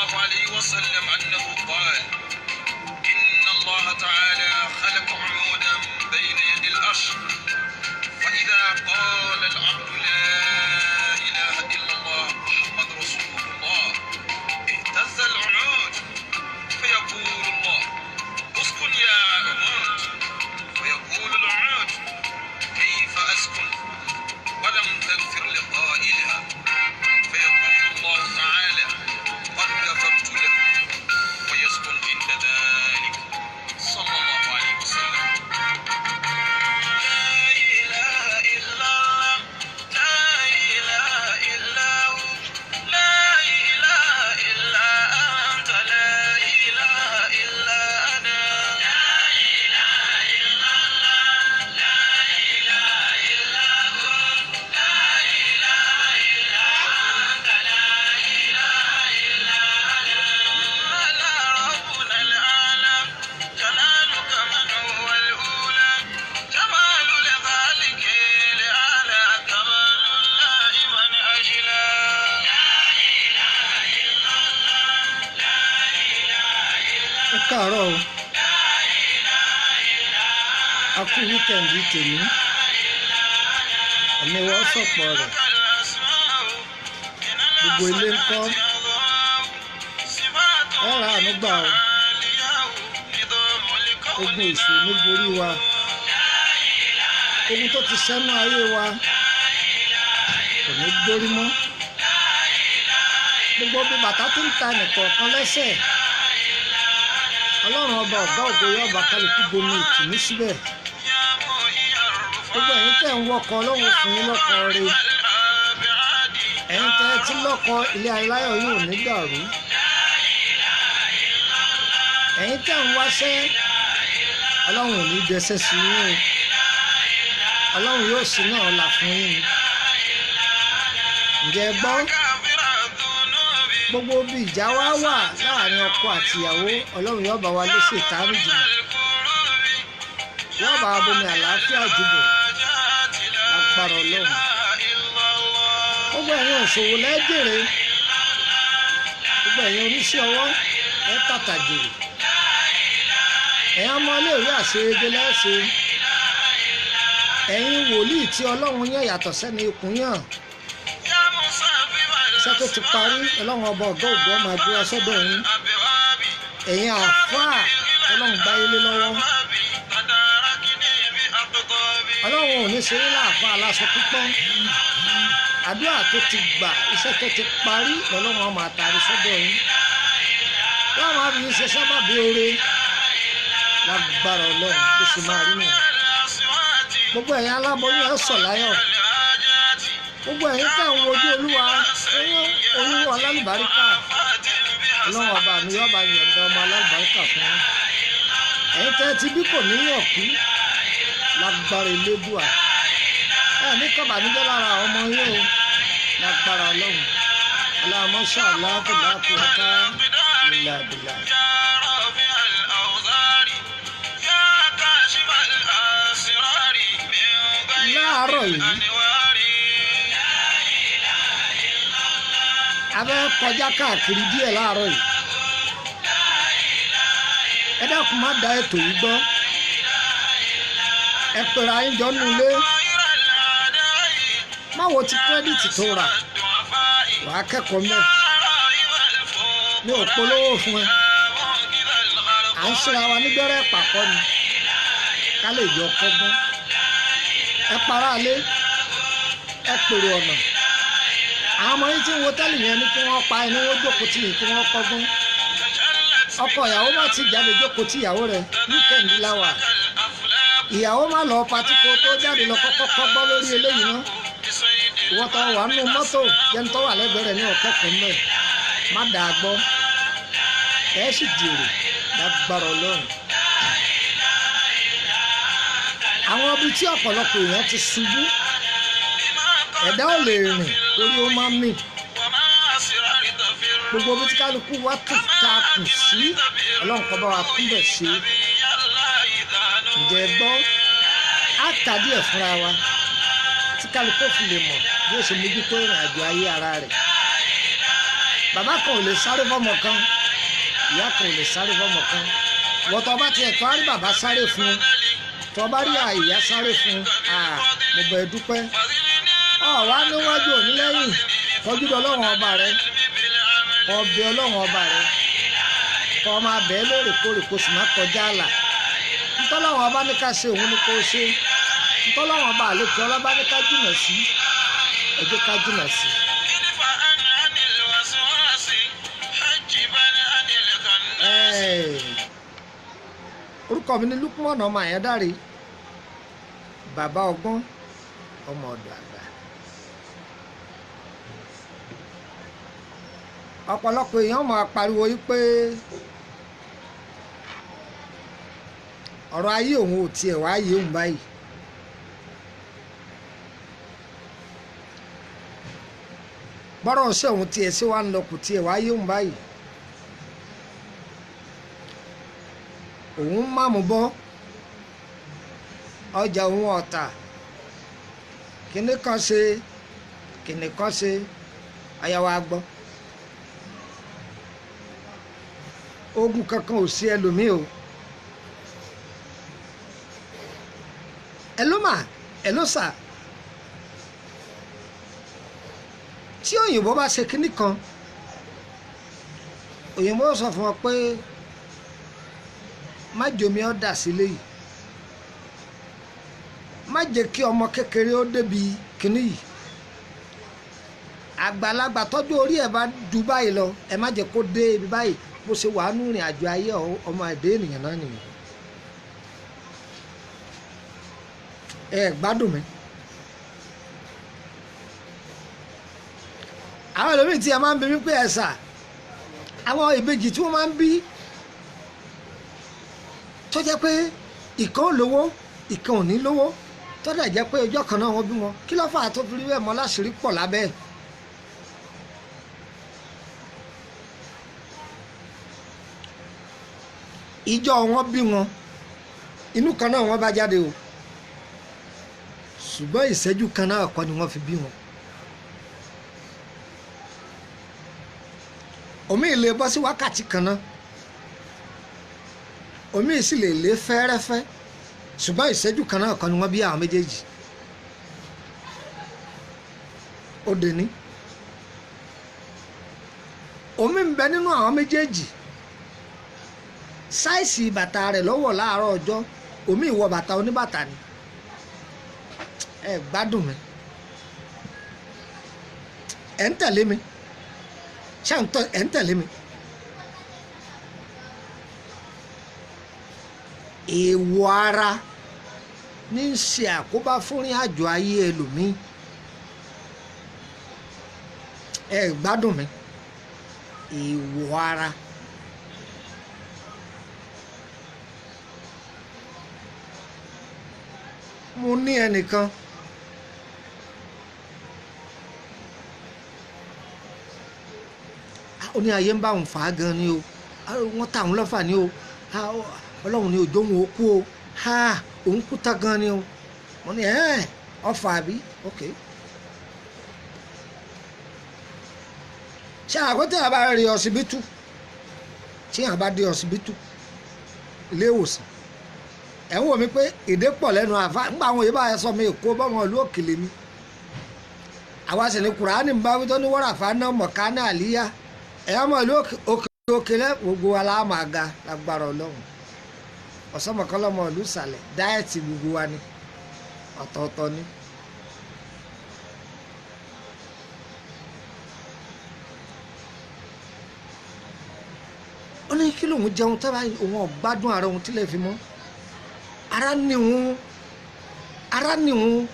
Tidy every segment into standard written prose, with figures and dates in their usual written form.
الله عليه وسلم أنه قال إن الله تعالى خلق عمودا بين يدي العرش، فإذا قال العبد لا إله إلا الله محمد رسول الله اهتز العمود، فيقول الله اسكن يا عمود، فيقول العمود كيف أسكن ولم تغفر لقائلها، فيقول الله تعالى قد غفرت له، ويسكن عند ذلك. صلى الله عليه وسلم. لا إله إلا الله، لا إله إلا هو، لا إله إلا أنت، لا إله إلا أنا. لا إله إلا الله، لا إله إلا هو، لا إله إلا أنت، لا إله إلا أنا. على ربنا الأعلى، جلالك من هو الأولى، جمال لذلك لأعلى، كمال الله من أجلى. لا إله إلا الله، لا إله إلا Ẹ káàárọ̀ o. A kú weekend tèmi. Ẹ̀mí wa sọ̀pọ̀ rẹ̀. Gbogbo ilé ń kọ́. Ẹ ra àánú gbà o. Ogun èṣù ní borí wa. Ogun tó ti sẹ́nu ayé wa kò ní gbórí mọ́. Gbogbo bí bàtà tí ń ta nìkọ̀ọ̀kan lẹ́sẹ̀, Ọlọ́run ọba ọ̀gá ògo yóò bá kálukú bomi ìtùnú síbẹ̀. Gbogbo ẹ̀yin tẹ̀ ń wọkọ̀, Ọlọ́run fún yín lọ́kọ rẹ. Ẹ̀yin tẹ́ ẹ ti lọ́kọ, ilé aláyọ̀ yóò ní dàrú. Ẹ̀yin tẹ̀ ń wáṣẹ́, Ọlọ́run ò ní dẹsẹ̀ sí yín o. Ọlọ́run yóò sì náà là fún yín ni. Ǹjẹ́ ẹ gbọ́? Gbogbo bí ìjà wa wà láàrin ọkọ àti ìyàwó, Ọlọ́run yóò bá wa lé Sàtánì jìnnà, yóò bá wa bomi àlàáfíà jùbọ̀ lágbára Ọlọ́run. Gbogbo ẹ̀yin òṣòwò lẹ́jẹ̀rẹ̀, gbogbo ẹ̀yin oníṣẹ́ ọwọ́ ẹ̀ tàtà jèrè, ẹ̀yin ọmọ iléèwé àṣeyege lẹ́sẹ̀, ẹ̀yin wòlíì tí Ọlọ́run yàn yàtọ̀ sẹ́ni ikùn yàn, iṣẹ́ tó ti parí, Ọlọ́run ọba ọ̀gá ògbó ọmọ àdúrà sọ́dọ̀ yín. Ẹ̀yin àáfàá Ọlọ́run gbáyé lé lọ́wọ́, Ọlọ́run ò ní ṣe yín láàfáà aláṣọ pípọ́n. Àdúrà tó ti gbà, iṣẹ́ tó ti parí, lọ́lọ́run ọmọ àtàrí sọ́dọ̀ yín, wọ́n máa fi ṣe sábàbí oore lágbára Ọlọ́run. Bó ṣe máa rí nìyẹn. Gbogbo ẹ̀yin aláboyún, ẹ̀ sọ̀ láyọ̀. Gbogbo ẹ̀yin tẹ̀ ń wojú Olúwa oyún, oyún alálùbáríkà, Ọlọ́run ọba mi yọba yọ̀ǹda ọmọ alálùbáríkà fún yín. Ẹ̀yin tẹ́ ti bí kò níyàn kú lágbára Elédùà. Ẹ̀ ní kọ́bànújẹ́ lára àwọn ọmọ yín o lágbára Ọlọ́run. Aláàmọ́ṣá aláàbò láàkú ìlà ìlà. يا رافع الأوزار، يا كاشف الأسرار من بين Láàárọ̀ yìí, الأنوار. A fẹ́ kọjá káàkiri díẹ̀ láàárọ̀ yìí. Ẹ dákun, má da ètò yìí gbọ́. Ẹ pèrè ayé jọ nínú ilé. طائر الأعداء Má wo ti credit tó rà, الضعفاء wàá kẹ́kọ̀ọ́ mẹ́. يا راهب الفقراء Mi ò polówó fún ẹ. يا منقذ الغرقاء À ń ṣíra wa nígbẹ́rẹ́ pàkọ́ ni ká lè jọ kọ́gbọ́n. Ẹ para alé, ẹ pèrò ọ̀nà. Àwọn ọmọ yín tí ń wo tẹ́lì yẹn ní kí wọ́n pa ẹni wọ́n jókòó tì yín kí wọ́n kọ́gbọ́n. تجلت Ọkọ ìyàwó má ti jáde, jókòó tí ìyàwó rẹ̀. Weekend láwà. الأفلاك Ìyàwó má lọ party kó tó jáde lọ, kọ́kọ́ kọ́gbọ́n lórí eléyìí ná. بصيد Ìwọ tó wà nínú mọ́tò jẹun tó wà lẹ́gbẹ̀ẹ́ rẹ̀ ní ọ̀kẹ́kọ̀ọ́ mẹ́, má dàá gbọ́. Ẹ sì jèrè lágbára Ọlọ́run. Àwọn ibi tí ọ̀pọ̀lọpọ̀ èèyàn ti ṣubú, ẹ̀dá ò lè rìn torí ó máa ń mì. وما أسررت في Gbogbo ibi tí kálukú wá tù tá a kù sí, Ọlọ́run kó bá wa túbẹ̀ ṣe. Ǹjẹ́ ẹ gbọ́? Á kà díẹ̀ fúnra wa tí kálukú fi lè mọ̀ bí ó ṣe mójútó ìrìn àjò ayé ara rẹ̀. Bàbá kan ò lè sáré fọ́mọ kan, ìyá kan ò lè sáré fọ́mọ kan. Wọ́n tó bá tiẹ̀ tó á rí bàbá sáré fún un, tó bá rí ìyá sáré fún un, mo bẹ̀ dúpẹ́. Ọ̀ wá níwájú òní lẹ́yìn, kọjú lọ Ọlọ́run ọba rẹ, ọbẹ̀ Ọlọ́run ọba rẹ, kọ́ ọ máa bẹ̀ẹ́ lóòrèkóòrè kó sì má kọjá àlà. Ntọ́lọ́run ọba ní ká ṣe òun ni kó ṣe. Ntọ́lọ́run ọba àlekè ọlọ́ba ní ká jìnà sí, ẹ jẹ́ ká jìnà sí. Orúkọ mi ni Lukman ọmọ Àyàndáre, bàbá ọgbọ́n, ọmọ ọ̀dọ̀ àgbà. Ọ̀pọ̀lọpọ̀ èèyàn máa pariwo yìí pé ọ̀rọ̀ ayé òun ò tiẹ̀ wá yé òun báyìí. Bọ́rọ̀ ọ̀sẹ̀ òun tiẹ̀ sí wa ń lọ kò tiẹ̀ wá yé òun báyìí. Òun máàmù bọ́ ọjà òun ọ̀tà, kìnnì kan ṣe kìnnì kan ṣe, ayáwa gbọ́. Ogun kankan ò sí ẹlòmíì o. Ẹló mà, ẹló sà. Tí òyìnbó bá ṣe kinní kan, òyìnbó sọ fún ọ pé má jomi ọ́ dà sílé yìí, má jẹ́ kí ọmọ kékeré ó débi kinní yìí, àgbàlagbà tọ́jú orí ẹ̀ bá ju báyìí lọ, ẹ má jẹ́ kó dé ibi báyìí. Bó ṣe wàá nú ìrìn àjò ayé ọmọ ẹ̀dẹ́ ènìyàn náà nìyẹn. Ẹ gbádùn mi. Àwọn ẹlòmíì tí a máa ń bi mí pé ẹ̀sà, àwọn ìbejì tí wọ́n máa ń bí tó jẹ́ pé ìkan ò lówó ìkan ò ní lówó, tó dẹ̀ jẹ́ pé ọjọ́ kan náà wọ́n bí wọn, kí ló fà á tó fi rí bẹ́ẹ̀ mọ́ láṣìírí pọ̀ lábẹ́ ẹ̀? Ìjọ wọn bí wọn, inú kan náà wọ́n bá jáde o, ṣùgbọ́n ìṣẹ́jú kan náà kọ́ ni wọ́n fi bí wọn. Omi lè bọ́ sí wákàtí kan náà, omi sì lè lé fẹ́ẹ́rẹ́fẹ́, ṣùgbọ́n ìṣẹ́jú kan náà kọ́ ni wọ́n bí àwọn méjèèjì. Ó dé ní omi ń bẹ nínú àwọn méjèèjì. Sáìsì bàtà rẹ̀ lọ́wọ́ láàárọ̀ ọjọ́, omi ìwọ bàtà oníbàtà ni. Ẹ gbádùn mi, ẹ ń tẹ̀lé mi, ṣé ẹ ń tẹ̀lé mi? Èèwọ̀ ara ní í ṣe àkóbá fún ìrìn àjò ayé ẹlòmíì. Ẹ gbádùn mi. Èèwọ̀ ara. Mo ní ẹnìkan ó ní ayé ń bá òun fà á gan ni o, wọ́n ta òun lọ́fà ni o, Ọlọ́run ni òjò òun ó kú o, òun kú tán gan ni o. Mo ní ọfà àbí? Ok. Ṣé àkótí àbá rí ọsibítù, tí àbá dé ọsibítù ilé ìwòsàn, ẹ̀ ń wò mí pé èdè pọ̀ lẹ́nu àfa ńgbà àwọn òyìnbó sọ mi èkó bọ́mọ ìlú òkèlè mi. Àwa sì ní Kùránì ń bá wí tó ní wọ́ràfà náà mọ̀ká ní àlíyá. Ẹ̀yà ọmọ ìlú òkèlè gbogbo wa la máa ga lágbára Ọlọ́run. Ọ̀sọ́mọkọ́lọ́mọ ìlú ìsàlẹ̀ dáẹ̀tì gbogbo wa ni ọ̀tọ̀ọ̀tọ̀ ni. Ó ní kí lòun jẹun tó bá òun ọ̀gbádùn ara òun tílẹ̀ fi mọ́. Ara ní òun, ara ní òun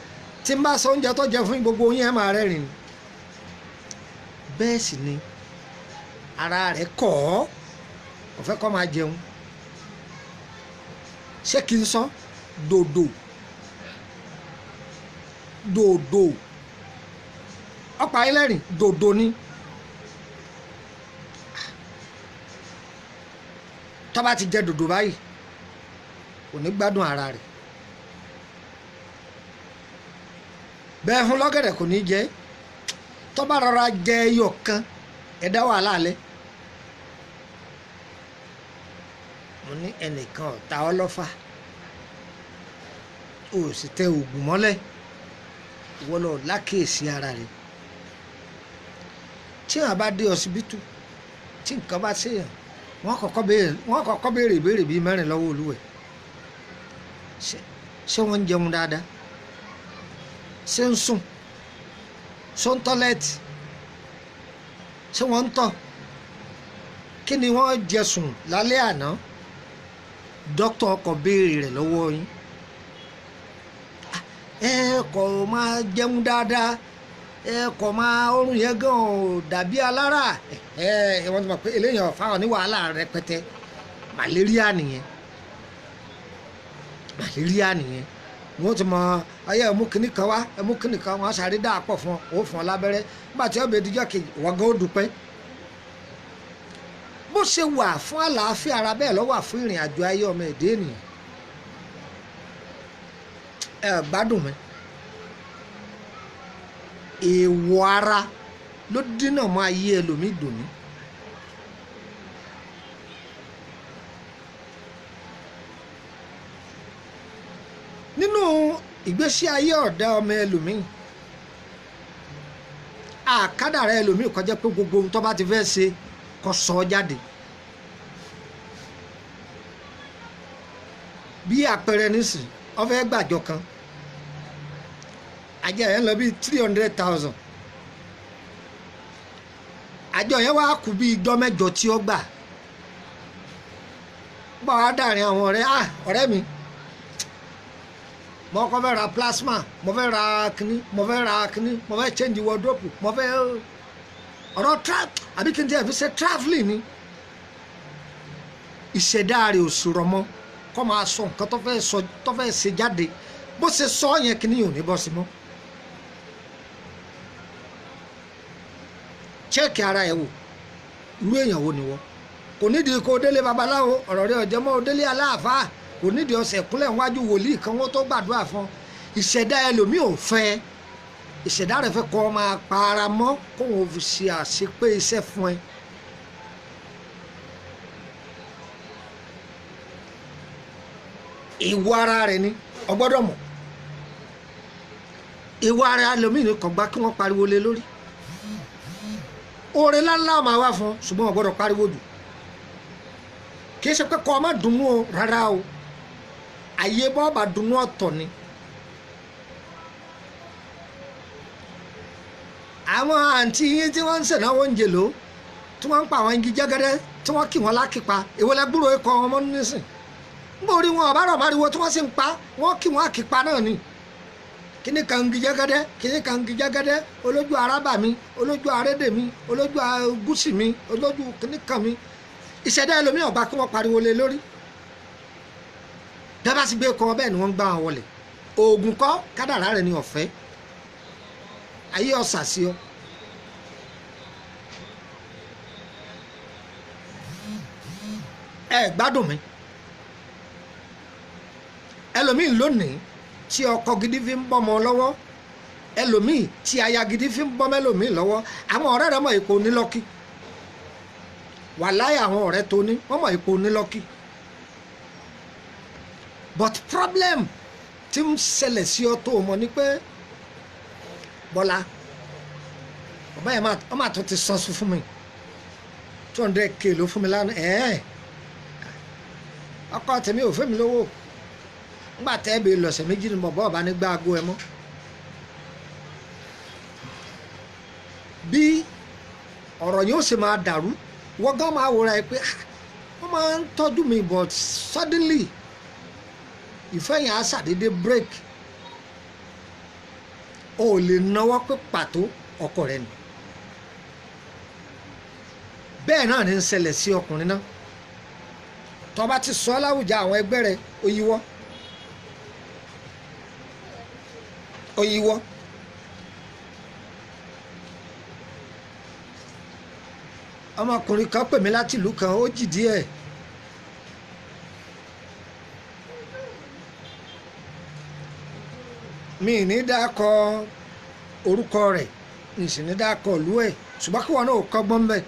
tí n bá sọ oúnjẹ tó jẹ fún gbogbo yín ẹ máa rẹ́rìn-ín. Bẹ́ẹ̀ sì ni ara rẹ̀ kọ̀ ọ́, kò fẹ́ kó máa jẹun. Ṣé kí n sọ? Dòdò dòdò ọ̀pá ẹlẹ́rìn dòdò ni. Tó bá ti jẹ dòdò báyìí kò ní gbádùn ara rẹ̀. Bẹ́ẹ̀ fún lọ́gẹ̀dẹ̀ kò ní jẹ. Tó bá rọra jẹ ẹyọ kan Ẹ dá wàhálà lẹ. Mo ní ẹnìkan ọ̀tá ọlọ́fà, o sì tẹ oògùn mọ́lẹ̀, ìwọ lọ lákèésí ara rẹ. Tí àwọn bá dé ọsibítù, tí nǹkan bá ṣèyàn, wọ́n kọ́kọ́ béèrè ìbéèrè bíi mẹ́rin lọ́wọ́ olúwẹ̀. Ṣé wọ́n ń jẹun dáadáa? Ṣé ń sùn? Ṣé ń tọ́lẹ́ẹ̀tì? Ṣé wọ́n ń tọ̀? Kí ni wọ́n jẹ sùn lálẹ́ àná? Dókítà ọkọ̀ béèrè rẹ̀ lọ́wọ́ yín. Ẹ kò máa jẹun dáadáa, ẹ kò máa oorun yẹn gan ò dàbí alára. Ẹ wọ́n ti mọ̀ pé eléyàn fáwọn ní wàhálà rẹpẹtẹ. Màlẹ́ríà nìyẹn, màlẹ́ríà nìyẹn. Wọ́n ti mọ ayé ẹ̀mú kìnnì kan wá, ẹ̀mú kìnnì kan wọ́n sáré dà pọ̀ fún ọ, ó fún ọ lábẹ́rẹ́. Nígbà tí ọbẹ̀ ìdíjọ́ kejì, wọ́n gan ó dúpẹ́. Bó ṣe wà fún àlàáfíà ara bẹ́ẹ̀ ló wà fún ìrìn àjò ayé ọmọ ẹ̀dẹ́ ènìyàn. Ẹ gbádùn mi. Èèwọ̀ ara ló dínà mọ́ ayé ẹlòmíì dòní. Nínú ìgbésí ayé ọ̀dá ọmọ ẹlòmíì, àkádàrá ẹlòmíì kọjá pé gbogbo ohun tó bá ti fẹ́ ṣe kó sọ ọ́ jáde. Bí àpẹẹrẹ nísìn, ó fẹ́ gbàjọ kan, àjọ yẹn lọ bí 300,000. Àjọ yẹn wá kù bí ijọ́ mẹ́jọ tí ó gbà. Bá wa dàrin àwọn ọ̀rẹ́, ọ̀rẹ́ mi, mo kọ́ fẹ́ ra plasma, mo fẹ́ ra kínní, mo fẹ́ ra kínní, mo fẹ́ change wardrobe, mo fẹ́ ọ̀rọ̀ àbí kí n tiẹ̀ fi ṣe travelling ni. Ìṣẹ̀dá rẹ̀ ò sọ̀rọ̀ mọ́ kọ́ máa sọ nǹkan tó fẹ́ sọ, tó fẹ́ ṣe jáde. Bó ṣe sọ yẹn, kínní yóò ní bọ́ sí mọ́. Chẹ́ẹ̀kì ara ẹ̀ wò, irú èèyàn wo ni wọ́n? Kò nídìí kó délé babaláwo, ọ̀rọ̀ rẹ̀ ọ̀jẹ̀ mọ́. O délé aláàfáà, kò nídìí ọ̀sẹ̀ kúnlẹ̀ níwájú wòlíì kan wọ́n tó gbàdúrà fún ọ. Ìṣẹ̀dá ẹlòmíì ò fẹ́, ìṣẹ̀dá rẹ̀ fẹ́ kọ́ ọ máa pa ara mọ́ kó wọn fi ṣe àṣepé iṣẹ́ fún ẹ. Ìwọ ara rẹ̀ ni o gbọ́dọ̀ mọ̀. Ìwọ ara ẹlòmíì ni kò gbà kí wọ́n pariwo lé lórí. Oore ńláńlá máa wá fún ọ, ṣùgbọ́n o gbọ́dọ̀ pariwo jù. Kì í ṣe pé kọ́ ọ má dunnú o, rárá o. Àyè bọ́ọ̀bà dunnú ọ̀tọ̀ ni. Àwọn àǹtí yín tí wọ́n ń ṣènáwó oúnjẹ lò, tí wọ́n ń pa àwọn igi jẹ́gẹ́dẹ́, tí wọ́n kì wọ́n lákìpa, èwo lẹ gbúròó ikọ̀ wọn mọ́ nísìn? Níbo orí wọn ọ̀bá rọ̀ máriwo tí wọ́n sì ń pa, wọ́n kì wọ́n àkìpa náà ni. Kíní kan igi jẹ́gẹ́dẹ́, kíní kan igi jẹ́gẹ́dẹ́, olójú arábà mi, olójú arédè mi, olójú gúúsì mi, olójú kíní kan mi. Ìṣẹ̀dá ẹlòmíì ọ̀gbà kí wọ́n pariwo lé lórí. Dábàá sì gbé kọ́ bẹ́ẹ̀ ni wọ́n ń gbá wọn wọlé. Oògùn kọ́, kádàrá rẹ̀ ni ọ̀fẹ́. Ayé ọ̀sà sí ọ. Ẹ gbádùn mi. Ẹlòmíì lónìí tí ọkọ gidi fi ń bọ́mọ lọ́wọ́, ẹlòmíì tí aya gidi fi ń bọ́mọ ẹlòmíì lọ́wọ́, àwọn ọ̀rẹ́ rẹ̀ mọ̀ èkó nílọ́kì. Wàláyé àwọn ọ̀rẹ́ tó ní wọ́n mọ̀ èkó nílọ́kì. But problem tí ń ṣẹlẹ̀ sí ọ tó mọ̀ ni pé Bọ́lá ọba yẹn máa tún ti san sùn fún mi 200K ló fún mi lánàá. Ẹ̀ẹ́n ọkọ tèmi ò fẹ́ mi lówó. Ńgbà tẹ́ ẹ bẹ lọ̀sẹ̀ méjì ni bọ̀bọ̀ ọba ní gbá aago ẹ mọ́. Bí ọ̀rọ̀ yóò ṣe máa dàrú, wọ́n gan máa wòra ẹ pé wọ́n máa ń tọ́jú mi, but suddenly ìfẹ́ yẹn á ṣàdédé break. O ò lè náwó pé pàtó ọkọ rẹ nù. Bẹ́ẹ̀ náà ní ń ṣẹlẹ̀ sí ọkùnrin náà. Tó bá ti sọ láwùjọ àwọn ẹgbẹ́ rẹ, ó yíwọ́, ó yíwọ́. Ọmọkùnrin kan pè mí láti ìlú kan, ó jì díẹ̀. Mi ní dákọ orúkọ rẹ̀, mi sì ní dákọ ìlú ẹ̀, Ṣùgbọ́n kí wọn náà kọ́gbọ́n bẹ́ẹ̀.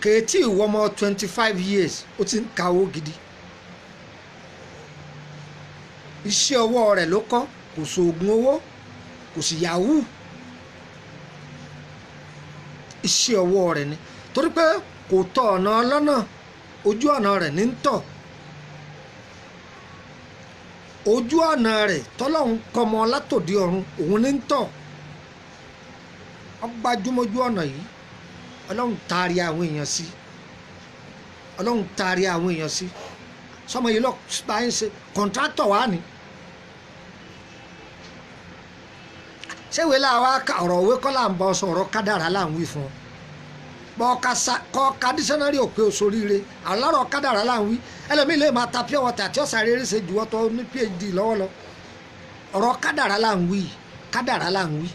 Kèétí ìwọ ọmọ 25 years, ó ti ń ka owó gidi. Iṣẹ́ ọwọ́ rẹ̀ ló kọ́, kò sóògùn owó, kò sì yahoo. Iṣẹ́ ọwọ́ rẹ̀ ni, torí pé kò tọ ọ̀nà ọlọ́nà, ojú ọ̀nà rẹ̀ ní ń tọ̀. Ojú ọ̀nà rẹ̀ tọ́lọ́hún kọmọ látòdì ọ̀run, òun ní ń tọ̀. Ọgbàjúmọ́jú ọ̀nà yìí, Ọlọ́run taari àwọn èèyàn sí, Ọlọ́run taari àwọn èèyàn sí. Sọmọ yìí lọ bá ń ṣe kọ̀ǹtrátọ̀ wá ní. Ṣéwèé làwa ọ̀rọ̀ òwe kọ́ là ń bọ́ sọ, ọ̀rọ̀ kádàrá là ń wí fún ọ. Bọ́ kọ́ ka dísẹ́nárì òpè òṣòríire, àlárọ̀ kádàrá là ń wí. Ẹlòmíì lè máa ta pure water àti ọ̀sà rere ṣe jù ọ́ tó ní PhD lọ́wọ́ lọ. Ọ̀rọ̀ kádàrá là ń wí, kádàrá là ń wí.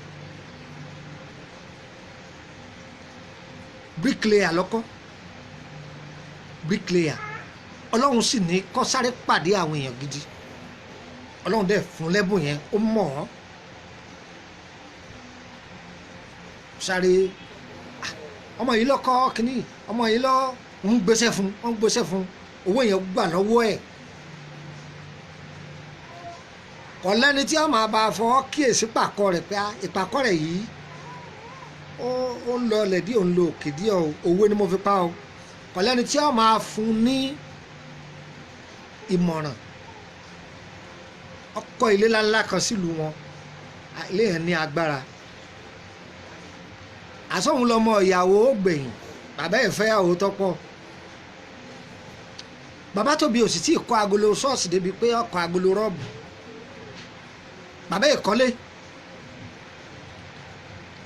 Bricklayer lọ́kọ́, bricklayer. Ọlọ́run sì ní kó sáré pàdé àwọn èèyàn gidi. Ọlọ́run dẹ̀ fún lẹ́bùn yẹn, ó mọ̀ ọ́ sáré. Ọmọ yìí lọ́kọ́ kínní, ọmọ yìí lọ́ ń gbéṣẹ́ fún, ń gbéṣẹ́ fún, owó yẹn gbà lọ́wọ́ ẹ̀. Kò lẹ́ni tí wọ́n máa bá a fọwọ́ kíyèsí pàkọ́ rẹ̀ pé ìpàkọ́ rẹ̀ yìí ó ń lọ ọlẹ̀ díẹ̀, òun lo òkè díẹ̀. Owó ni mo fi pa o. Kò lẹ́ni tí wọ́n máa fún ní ìmọ̀ràn. Ọkọ̀ ilé ńláńlá kan sílùú wọn, ilé yẹn ní agbára. Àsọ̀hún lọmọ ìyàwó gbẹ̀yìn, bàbá ẹ̀ fẹ́yàwó tọ́pọ̀. Bàbá tóbi ò sì tí ì kọ́ agolo ṣọ́ọ̀ṣì débi pé ọkọ̀ agolo rọ́ọ̀bù. Bàbá ẹ̀ kọ́lé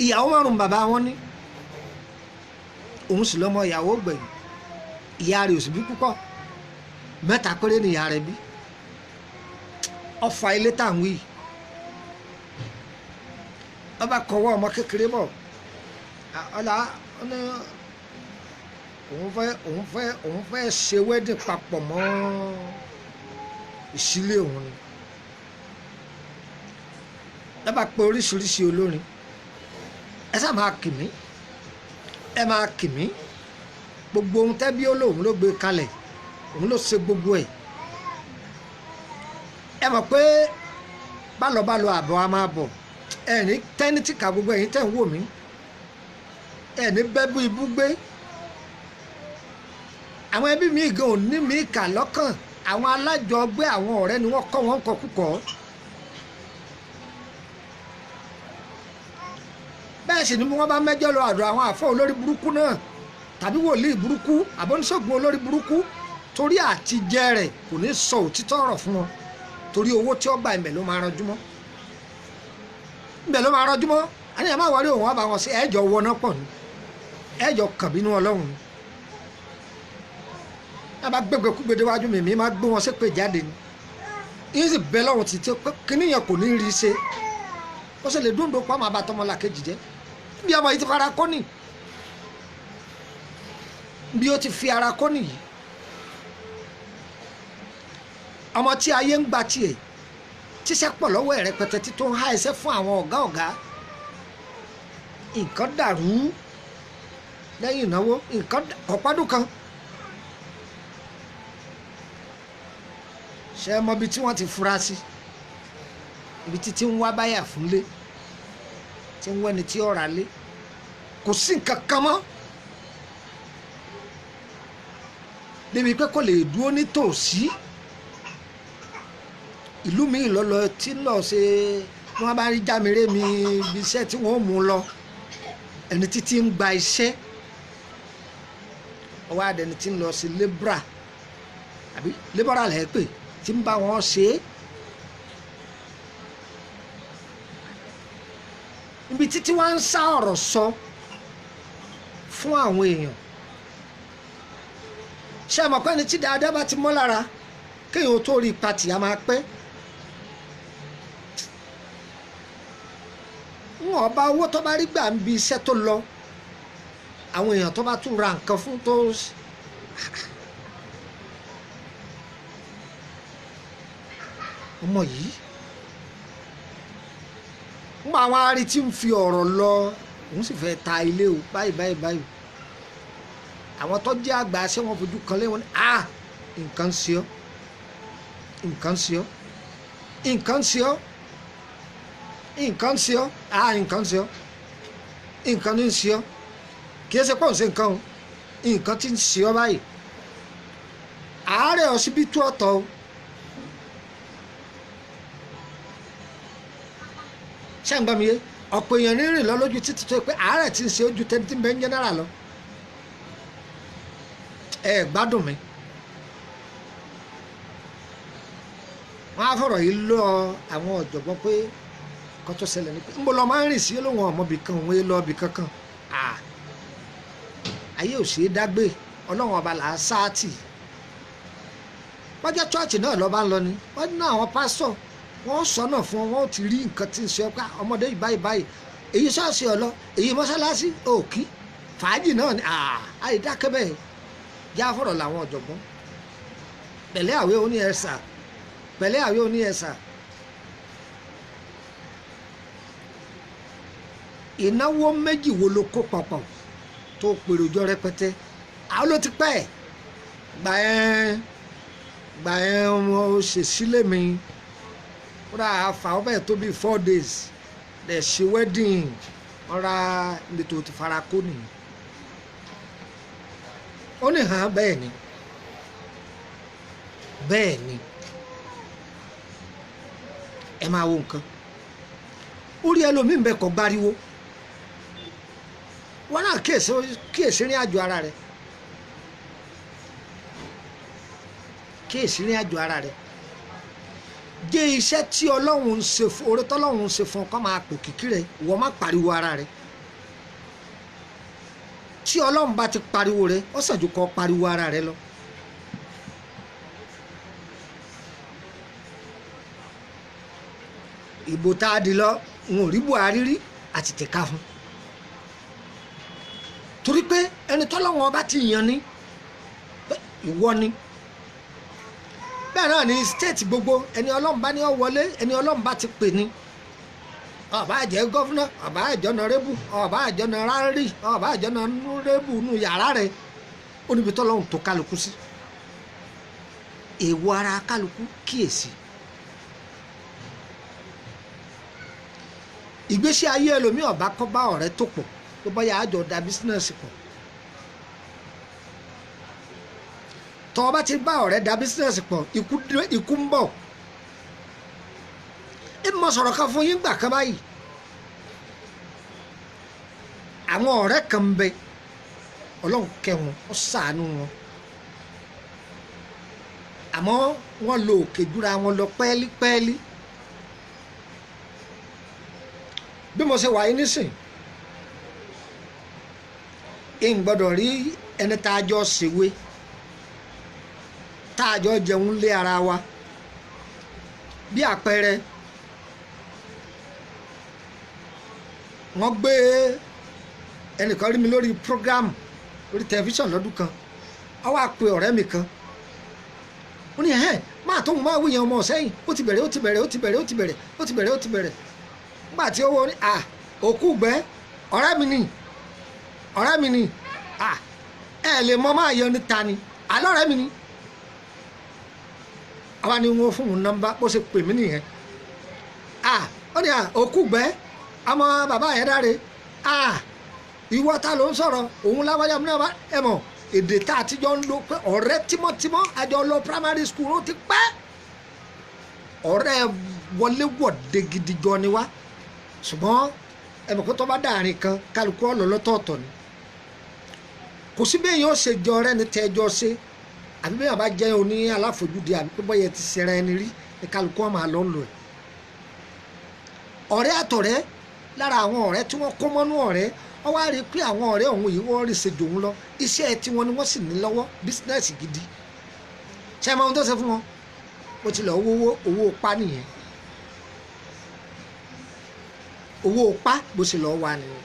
ìyàwó márùn-ún bàbá wọn ní, òun sì lọmọ ìyàwó gbẹ̀yìn. Ìyá rẹ̀ ò sì bí púpọ̀, mẹ́ta péré ni ìyá rẹ̀ bí. Ọfà ilé tá à ń wí, ọba kọwọ́ ọmọ kékeré bọ̀ ọ̀la ní òun fẹ́ ṣe wedding papọ̀ mọ́ ìsílẹ̀ òun ni. Lọ́ba pé oríṣiríṣi olórin, ẹ sá máa kì mí, ẹ máa kì mí. Gbogbo ohun tẹ́bí ó lóun ló gbé kalẹ̀, òun ló ṣe gbogbo ẹ̀. Ẹ mọ̀ pé bálọ̀bálọ̀ àbọ̀ a máa bọ̀. Ẹ ní tẹ́nítì ká gbogbo ẹ̀yin tẹ́ ń wò mí, ẹ ní bẹ́bú ibú gbé. Àwọn ẹbí mi gan ò ní mi kà lọ́kàn. Àwọn alájọgbé, àwọn ọ̀rẹ́ ni wọ́n kọ́ wọn kọ kúkọ́. Bẹ́ẹ̀ sì ni wọ́n bá mẹ́jọ lọ àdó àwọn àfọ́ olórí burúkú náà tàbí wòlíì burúkú àbọ̀níṣègùn olórí burúkú, torí àtijẹ rẹ̀ kò ní sọ òtítọ́ ọ̀rọ̀ fún wọn, torí owó tí ó gbà ibẹ̀ ló máa ranjú mọ́, ibẹ̀ ló máa ranjú mọ́. Àní ẹ̀ má wọlé, òun wá bá wọn sí ẹ̀jọ̀ wọná pọ̀ ni, ẹ̀jọ̀ kàbínú Ọlọ́run ni. Ẹ bá gbégbé kúgbédé wájú mi, mi máa gbé wọn ṣépè jáde ni. Yín sì bẹ lọ́wọ́ títí pé kíníyàn kò ní rí ṣe, ó sì lè dúndùn pa máa bá tọmọlàkejì jẹ́. Bí ọmọ yìí ti fara kọ́ nì, bí ó ti fi ara kọ́ nìyí, ọmọ tí ayé ń gba tiẹ̀, tíṣẹ́ pọ̀ lọ́wọ́ ẹ̀ rẹpẹtẹ, tí tó ń há iṣẹ́ fún àwọn ọ̀gá ọ̀gá. Nǹkan dàrú lẹ́yìn ìnáwó, nǹkan kọ̀pádùn kan. Ṣé ẹ mọ ibi tí wọ́n ti fura sí? Ibi títí ń wá báyà fúnlé, tí ń wẹ́ni tí ó ra lé, kò sí nǹkan kan mọ́, débi pé kò lè dúró nítòsí ìlú mi lọ́lọ́ tí ń lọ ṣe. Bí wọ́n bá rí jámire mi ibi iṣẹ́ tí wọ́n mú lọ, ẹni títí ń gba iṣẹ́ ọwọ́ àdẹni tí ń lọ sí lébra àbí lébọ́rà lẹ́ pè tí ń bá wọn ṣe é. Ibi títí wọ́n ń sá ọ̀rọ̀ sọ fún àwọn èèyàn, ṣé ẹ mọ̀ pé ẹni tí dáadáa bá ti mọ́ lára, kéèyàn tó rí ipa tì á máa pẹ́. Wọn ọba owó tó bá rí gbà ń bi iṣẹ́ tó lọ, àwọn èèyàn tó bá tún ra nǹkan fún tó, ọmọ yìí Ńgbà àwọn arí tí ń fi ọ̀rọ̀ lọ, òun sì fẹ́ ta ilé o, báyìí báyìí báyìí. Àwọn tó jẹ́ àgbà ṣé wọ́n fojú kan lé wọn ní a nǹkan ń ṣe ọ́, nǹkan ń ṣe ọ́, nǹkan ń ṣe ọ́, nǹkan ń ṣe ọ́, a nǹkan ń ṣe ọ́, nǹkan ní ń ṣe ọ́. Kì í ṣe pọ̀ ń ṣe nǹkan o, nǹkan tí ń ṣe ọ́ báyìí. Àárẹ̀ ọsibítù ọ̀tọ̀ o. Ṣé ń gbọ́ mi yé? Ọ̀pọ̀ èèyàn rírìn lọ lójú títí tó yẹ pé àárẹ̀ tí ń ṣe ojú tẹ́ni tí ń bẹ ń jẹ́nẹ́rà lọ. Ẹ gbádùn mi. Wọ́n á fọ̀rọ̀ yìí lọ àwọn ọ̀jọ̀gbọ́n pé kó tó ṣẹlẹ̀ ni pé ń bọ̀ lọ máa ń rìn sí olóhùn ọmọbì kan òun lọ ibì kankan. Ayé ò ṣeé dágbé, Ọlọ́run ọba là á sáàtì. Wọ́n jẹ́ chọ́ọ̀chì náà lọ́ba ń lọ ni wọ́n ní àwọn pásítọ̀ wọ́n sọ̀nà fún wọn, wọ́n ti rí nǹkan tí ń ṣe ọ́ pé ọmọdé yìí báyìí báyìí, èyí ṣọ́ọ̀ṣì ọ̀lọ́, èyí mọ́ṣáláṣí òkì fàájì náà ni àìdákẹ́ bẹ́ẹ̀. Já fọ̀rọ̀ làwọn ọ̀jọ̀gbọ́n. Pẹ̀lẹ́ àwẹ̀ oní ẹ̀sà, pẹ̀lẹ́ àwẹ̀ oní ẹ̀sà. Ìnáwó méjì wo ló kó papọ̀ tó pèròjọ rẹpẹtẹ? Àwọn ló ti pẹ́ gbà ẹ́ gbà ẹ́ wọn ò ṣe sílé mi kódà àfà ọbẹ̀ tó bíi 4 days lẹ̀ ṣe wedding ọ̀ra ibi tó ti fara kó nìyí. Ó ní hàn bẹ́ẹ̀ ni, bẹ́ẹ̀ ni. Ẹ máa wo nǹkan orí ẹlòmíín bẹ kọ́ gbáriwo. Wọn náà kíyèsí rìn àjò ara rẹ, kíyèsí rìn àjò ara rẹ. Jẹ́ iṣẹ́ tí Ọlọ́run ń ṣe fún oore tọ́lọ́run ń ṣe fún ọ kó máa pò kìkì rẹ, ìwọ má pariwo ara rẹ. Tí Ọlọ́run bá ti pariwo rẹ, ó sàn ju kó pariwo ara rẹ lọ. Ìbò tá a di lọ, n ò rí Buhari rí àti tẹ̀ka fún, torí pé ẹni tọ́lọ́run ọba ti yàn ni ìwọ ni. Bẹ́ẹ̀ náà ni state gbogbo, ẹni Ọlọ́run bá ní ọ wọlé, ẹni Ọlọ́run bá ti pè ní. Ọba àjẹ́ gọ́fúnà, ọba àjọ nọrẹ́bù, ọba àjọ nọrárì, ọba àjọ nọrẹ́bù nù yàrá rẹ̀, ó níbi tọ́lọ́run tó kálukú sí. Èèwọ̀ ara kálukú kíyèsí. Ìgbésí ayé ẹlòmíì ọba kọ́ bá ọ̀rẹ́ tó pọ̀ tó bá yà á jọ da bísínẹ́sì pọ̀. Tọ́ ọ bá ti bá ọ̀rẹ́ da bísínẹ́sì pọ̀, ikú ń bọ̀. Ẹ mọ sọ̀rọ̀ kan fún yín gbà kan báyìí. Àwọn ọ̀rẹ́ kan ń bẹ, Ọlọ́run kẹ́ wọn, ó ṣàánú wọn, àmọ́ wọ́n lo òkè júra wọn lọ pẹ́ẹ́lípẹ́ẹ́lí. Bí mo ṣe wà yín nísìn, ń gbọ́dọ̀ rí ẹni tá a jọ ṣèwé, tá a jọ jẹun lé ara wa. Bí àpẹẹrẹ, wọ́n gbé ẹnìkan rí mi lórí program lórí tẹlifíṣàn lọ́dún kan, ó wá pe ọ̀rẹ́ mi kan, ó ní ẹ̀hẹ́n máa tóun máa wúyẹn ọmọ sẹ́yìn, ó ti bẹ̀rẹ̀ ó ti bẹ̀rẹ̀ ó ti bẹ̀rẹ̀ ó ti bẹ̀rẹ̀ ó ti bẹ̀rẹ̀ ó ti bẹ̀rẹ̀. Nígbà tí ó wọ ní à òkú gbẹ́ ọ̀rẹ́ mi ni, ọ̀rẹ́ mi ni, à ẹ lè mọ máa yọ níta ni, àlọ́ ọ̀rẹ́ mi ni. Àwa ni wọn fún un nọ́mbà, bó ṣe pè mí nìyẹn. À ó ní à òkú gbẹ́ ọmọ bàbá yẹn dáre, à ìwọ ta ló ń sọ̀rọ̀ òun láwájá mi náà bá ẹ mọ̀ èdè tá a ti jọ ń lò pé ọ̀rẹ́ tímọ́tímọ́ àjọ lọ primary school ó ti pẹ́, ọ̀rẹ́ wọléwọ̀de gidi gan ni wá. Ṣùgbọ́n ẹ mọ̀ pé tó bá dàrin kan kálukú ọ̀lọ́ lọ́tọ̀ọ̀tọ̀ ni. Kò sí bẹ́ẹ̀ yóò ṣe jọ ọ̀rẹ́ ní tẹ́jọ́ ṣe, àbí bẹ́ẹ̀ bá jẹ́ oní aláfojúdi àbí pé bọ́yẹ ti ṣẹra ẹni rí ní kálukú ọmọ àlọ́ ń lò ẹ̀. Ọ̀rẹ́ àtọ̀rẹ́ lára àwọn ọ̀rẹ́ tí wọ́n kó mọ́nú ọ̀rẹ́, wọ́n wá rí i pé àwọn ọ̀rẹ́ òun yìí wọ́n rí ṣe jòun lọ, iṣẹ́ tiwọn ni wọ́n sì ní lọ́wọ́, bísínẹ́sì gidi. Ṣé ẹ mọ ohun tó ṣe fún wọn? Ó ti lọ owó owó pa nìyẹn, owó pa bó ṣe lọ wà nìyẹn.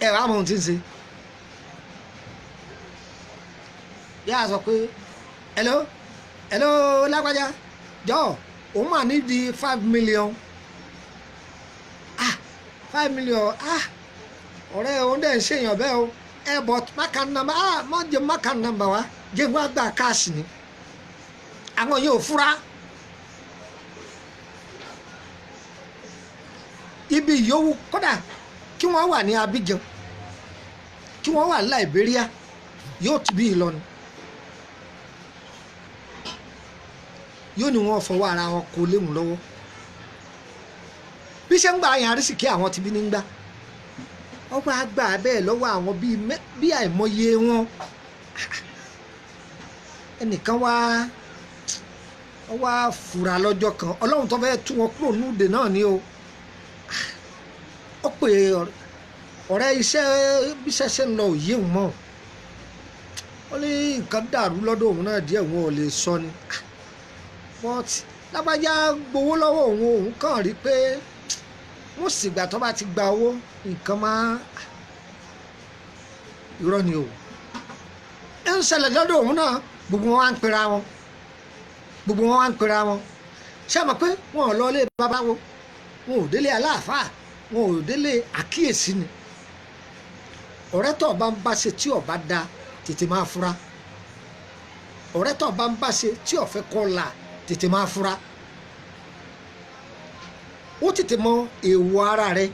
Ẹ wàá mọ ohun tí ń ṣe. Yáa sọ pé hello hello lágbájá jọ òun mà ní di 5 million. 5 million. Ah, ọ̀rẹ́ òun dẹ̀ ń ṣèyàn bẹ́ẹ̀ o. Ẹ but má account number. Ah, má jẹ́ má account number wa, jẹ́ wọ́n á gbà cash ni. Àwọn yóò fura. Ibi yòówù kódà kí wọ́n wà ní Abidjan, kí wọ́n wà ní Liberia, yóò ti bí Ìlọrin, yóò ní wọ́n fọwọ́ ara wọn kó léwu lọ́wọ́. Bí ṣe ń gba àyàn àrísìkí àwọn ti bí ní gbà, wọ́n bá gbà bẹ́ẹ̀ lọ́wọ́ àwọn bí àìmọye wọn. Ẹnìkan wá wá fura lọ́jọ́ kan, Ọlọ́run tó fẹ́ tú wọn kúrò núdè náà ni o. Ó pè ọ̀rẹ́ iṣẹ́ bí iṣẹ́ ṣe ń lọ òye òun mọ́. Ó ní nǹkan dàrú lọ́dọ̀ òun náà díẹ̀, òun ò lè sọ ni, but lágbájá gbowó lọ́wọ́ òun, òun kàn rí pé wọ́n sì gbà tó bá ti gba owó nǹkan máa irọ́ ni o ń ṣẹlẹ̀ lọ́dọ̀ òun náà. Gbogbo wọn wá ń pera wọn, gbogbo wọn wá ń pera wọn. Ṣé àmọ́ pé wọn ò lọ ilé babawo, wọn ò délé aláàfáà, wọn ò délé àkíyèsí ni. Ọ̀rẹ́ tó bá ń bá ṣe tí ó bá da, tètè máa fura. Ọ̀rẹ́ tó bá ń bá ṣe tí ó fẹ́ kọ́ la, tètè máa fura. Ó tètè mọ èèwọ̀ ara rẹ.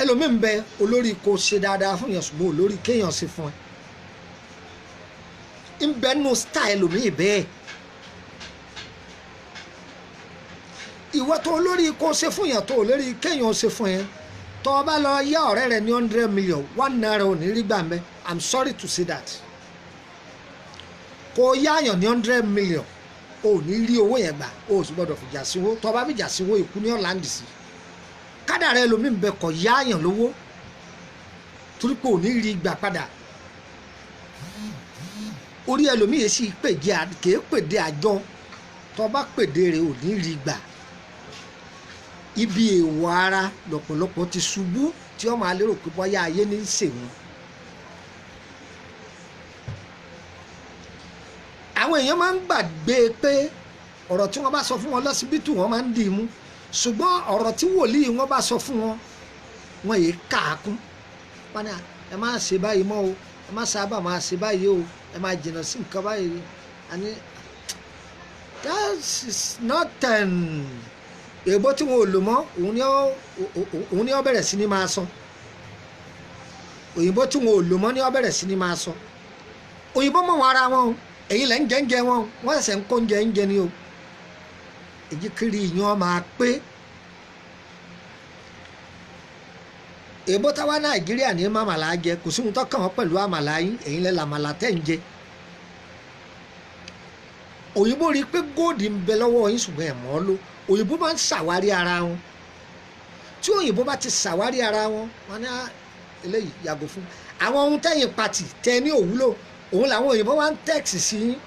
Ẹlòmíì ń bẹ olórí kò ṣe dáadáa fún yàn, ṣùgbọ́n olórí kéèyàn ṣe fún ẹ ń bẹ nù style ẹlòmíì bẹ́ẹ̀. Ìwọ tó olórí kò ṣe fún yàn, tó olórí kéèyàn ṣe fún ẹ, tó o bá lọ yá ọ̀rẹ́ rẹ ní 100 million, ₦1 ò ní rí gbà mẹ́. I'm sorry to say that. Kò yáyàn ní 100 million, o ò ní rí owó yẹn gbà. O ò sì gbọdọ̀ fìjà síwó. Tó o bá fìjà síwó, ikú ní ọ̀làǹdì sí. Kádàrá ẹlòmíì ń bẹ kọ̀ yáyàn lówó torí pé ò ní rí gbà padà. Orí ẹlòmíì yẹn sì pèjì kèé pèdè àjọ. Tó o bá pèdè rẹ̀, ò ní rí gbà. Ibi èèwọ̀ ara lọ̀pọ̀lọpọ̀ ti ṣubú tí wọ́n máa lérò pé bóyá ayé ní í ṣe wọn. Àwọn èèyàn máa ń gbàgbé pé ọ̀rọ̀ tí wọ́n bá sọ fún wọn lọ́sibítù, wọ́n máa ń dì í mú, ṣùgbọ́n ọ̀rọ̀ tí wòlíì wọn bá sọ fún wọn, wọn yìí kà á kún. Wọn ni ẹ má ṣe báyìí mọ́ o, ẹ má sábà máa ṣe báyìí o, ẹ má jìnnà sí nǹkan báyìí. Àní that is not èèbó tí wọn ò lò mọ́, òun ni ó bẹ̀rẹ̀ sí ní máa sọ. Òyìnbó tí wọn ò lò mọ́ ni ó bẹ̀rẹ̀ sí ní máa sọ. Òyìnbó mọ̀ wọn ara wọn o, èyí lẹ́ ń jẹ́ ń jẹ wọn, wọ́n ṣẹ̀ṣẹ̀ ń kó oúnjẹ ń jẹ ni o. Èyí kiri ìyan máa pé. Èèbó táwa Nàìjíríà ní màmàlà jẹ, kò sí ohun tó kàn wọ́n pẹ̀lú àmàlà yín, èyí lẹ́ làmàlà tẹ̀ ń jẹ. Òyìnbó rí i pé góòdì ń bẹ lọ́wọ́ yín, ṣùgbọ́n ẹ̀ mọ́ ló. Òyìnbó máa ń ṣàwárí ara wọn. Tí òyìnbó bá ti ṣàwárí ara wọn, wọn ní eléyìí yàgò fún àwọn ohun tẹ̀yìn pàtì tẹ ní òwúlò, òun làwọn òyìnbó wá ń tẹ́ẹ̀sì sí yín.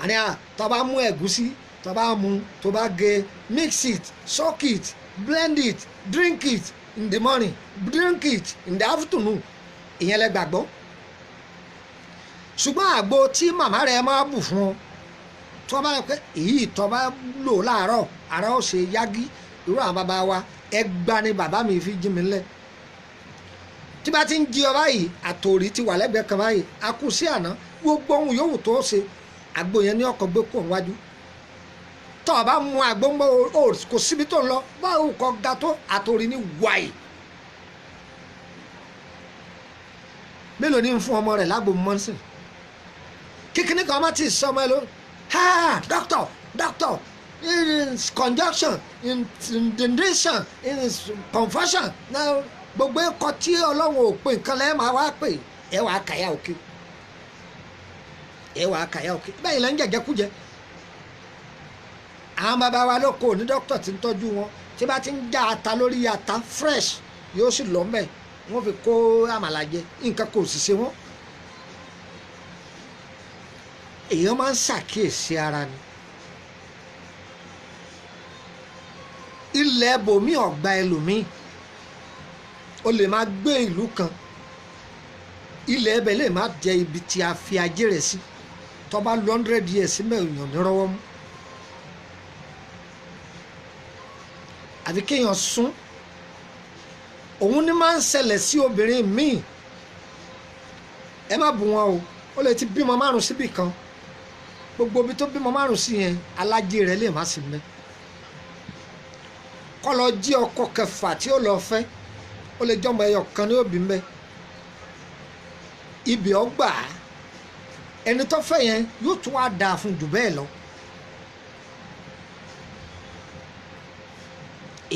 Àní à tó bá mú ẹ̀gúsí, tó bá mú, tó bá gé, mix it, soak it, blend it, drink it in the morning, drink it in the afternoon, ìyẹn lẹ gbàgbọ́. Ṣùgbọ́n àgbo tí màmá rẹ máa bù fún ọ, tó bá rẹ pé èyí tó bá lò láàárọ̀, ara ó ṣe yágí. Irú àwọn bàbá wa, ẹgba ni bàbá mi fi jí mi lẹ̀. Tí bá ti ń jí ọ báyìí, àtòrí ti wà lẹ́gbẹ̀ẹ́ kan báyìí, a kú sí àná, gbogbo ohun yòówù tó ṣe, àgbo yẹn ní ọkọ̀ gbé kó wájú. Tó o bá mu àgbo ń bọ̀, o kò síbi tó ń lọ, báwo kò ga tó, àtòrí ní wáyé. Mélòó ni ń fún ọmọ rẹ̀ lágbo mọ́sìn kíkiní kan má ti sọ ọmọ ẹ ló ha, doctor, doctor, in conjunction, in condition, in confusion now. Gbogbo ẹ̀kọ́ tí Ọlọ́run ò pè nǹkan lẹ́ẹ̀ máa wá pè ẹ wàá kàyà òkè, ẹ wàá kàyà òkè. Bẹ́ẹ̀ lẹ́ ń jẹ̀jẹ̀kújẹ. Àwọn bàbá wa ló kò ní dókítà tí ń tọ́jú wọn, tí bá ti ń já ata lórí ata fresh, yóò sì lọ́ mẹ́, wọ́n fi kó àmàlà jẹ, nǹkan kò sì ṣe wọ́n. Èèyàn máa ń ṣàkíyèsí ara ni. Ilẹ̀ bòmí ọ̀gbà ẹlòmíì, o lè máa gbé ìlú kan, ilẹ̀ ẹbẹ̀ lè má jẹ́ ibi tí a fi ajé rẹ̀ sí. Tó bá lo 100 years mẹ́, èèyàn ní rọ́wọ́ mú. Àfi kéèyàn sún Òun ni máa ń ṣẹlẹ̀ sí obìnrin míì. Ẹ má bù wọn o, ó lè ti bímọ 5 síbì kan, gbogbo ibi tó bímọ 5 sí yẹn alájẹ rẹ lè má sí mẹ́. Kọ́ lọ jí ọkọ kẹfà tí ó lọ fẹ́, ó lè jọmọ ẹyọ kan ní òbí mẹ́. Ibì ọgbà ẹni tó fẹ́ yẹn yóò tún wá dáa fún jù bẹ́ẹ̀ lọ.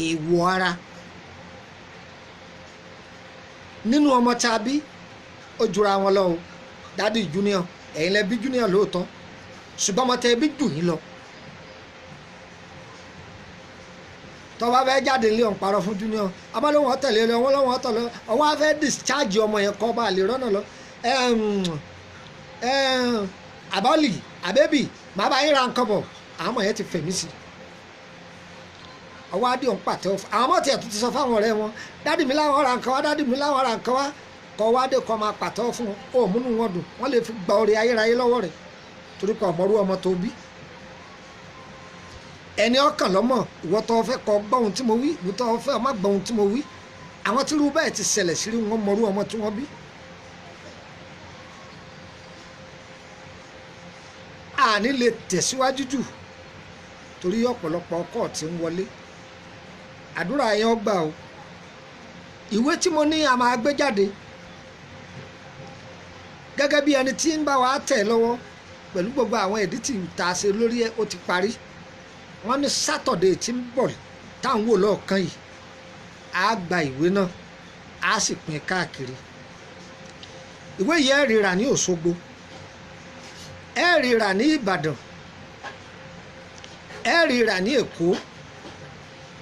Èèwọ̀ ara nínú ọmọ tá a bí ó jura wọn lọ o. Dádì Junior, ẹ̀yin lẹ bí Junior lóòótọ́, ṣùgbọ́n ọmọ tẹ bí jù yín lọ. Tó bá fẹ́ jáde ilé ọ̀hún parọ́ fún Junior, abálóhùn ọ̀tẹ̀lẹ̀ lọ, wọ́n lọ́wọ́ ọ̀tọ̀ lọ, ọwọ́ á fẹ́ discharge ọmọ yẹn kọ́ bá a lè rọ́nà lọ. Àbọ̀lì àbẹ́bì màá bá yín ra nǹkan bọ̀, àwọn ọmọ yẹn ti fẹ̀mí sí i. Ọwọ́ adé ọ̀hún pàtẹ́ ọ̀fọ̀ àwọn ọmọ tiẹ̀ tó ti sọ fáwọn ọ̀rẹ́ wọn, dádì mi láwọn ra nǹkan wá, dádì mi láwọn ra nǹkan wá, kọ́ wá dé kọ́ máa pàtẹ́ fún wọn, ó múnú wọn dùn, wọ́n lè fi gba orí ayérayé lọ́wọ́ rẹ̀ torí pé ọmọrú ọmọ tó bí. Ẹni ọkàn lọ́mọ, ìwọ tó fẹ́ kọ́ gbọ́ ohun tí mo wí, ìwọ tó fẹ́ ọmọ gbọ́ ohun tí mo wí. Àwọn tí irú bẹ́ẹ̀ ti ṣẹlẹ̀ sí rí, wọn mọrú ọmọ tí wọ́n bí. Àní lè tẹ̀síwájú jù torí ọ̀pọ̀lọpọ̀ ọkọ̀ tí ń wọlé. Àdúrà yẹn ó gbà o. Ìwé tí mo ní a máa gbé jáde gẹ́gẹ́ bí ẹni tí ń bá wa tẹ̀ lọ́wọ́ pẹ̀lú gbogbo àwọn ẹ̀dítì tá a ṣe lórí ẹ̀, ó ti parí. Wọ́n ní Sátọ̀dé tí ń bọ̀ táwọn wò lọ́ọ̀kan yìí, á gba ìwé náà, á sì pín káàkiri. Ìwé yìí ẹ̀ ríra ní Òṣogbo, ẹ̀ ríra ní Ìbàdàn, ẹ̀ ríra ní Èkó,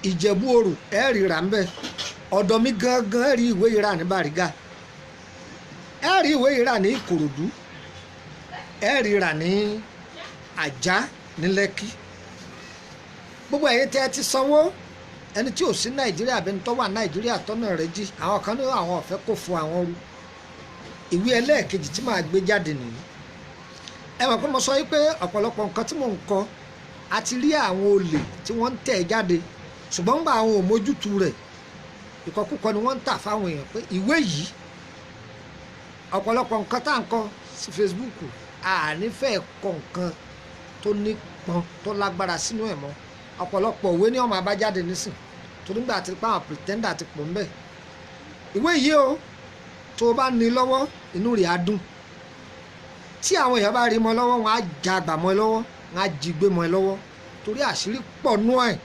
Ìjẹ̀bú Òrù ẹ̀ ríra ń bẹ̀. Ọ̀dọ̀ mi gangan ẹ̀ rí ìwé yìí rà ní Bàrígà, ẹ̀ rí ìwé yìí rà ní Ìkòròdú, ẹ̀ ríra ní Àjá ní Lẹ́kí. Gbogbo ẹ̀yin tẹ́ ẹ ti sanwó, ẹni tí ò sí Nàìjíríà àbẹ́ni tó wà Nàìjíríà tọ́nà rẹ̀ jí, àwọn kan ní àwọn ọ̀fẹ́ kò fún àwọn rú. Ìwé ẹlẹ́ẹ̀kejì tí màá gbé jáde nìyí. Ẹ mọ̀ pé mo sọ yìí pé ọ̀pọ̀lọpọ̀ nǹkan tí mò ń kọ, a ti rí àwọn olè tí wọ́n ń tẹ̀ jáde, ṣùgbọ́n ńgbà àwọn ò mójútu rẹ̀, ìkọkúkọ ni wọ́n ń tà fáwọn èèyàn pé ìwé yìí, ọ̀pọ̀lọpọ̀ nǹkan tá à ń kọ sí Facebook, àní fẹ́ kọ nǹkan tó nípọn tó lágbára sínú ẹ̀ mọ́. Ọ̀pọ̀lọpọ̀ òwe ni ọmọ abájáde nísìn torí nígbà tí pa àwọn pretender ti pọ̀ ńbẹ̀. Ìwé yìí o, tó o bá ní lọ́wọ́ inú rẹ̀ á dùn. Tí àwọn èèyàn bá rí mọ́ lọ́wọ́, wọn á já àgbà mọ́ ẹ lọ́wọ́, wọn á jí gbé mọ́ ẹ lọ́wọ́ torí àṣírí pọ̀ nú ẹ̀.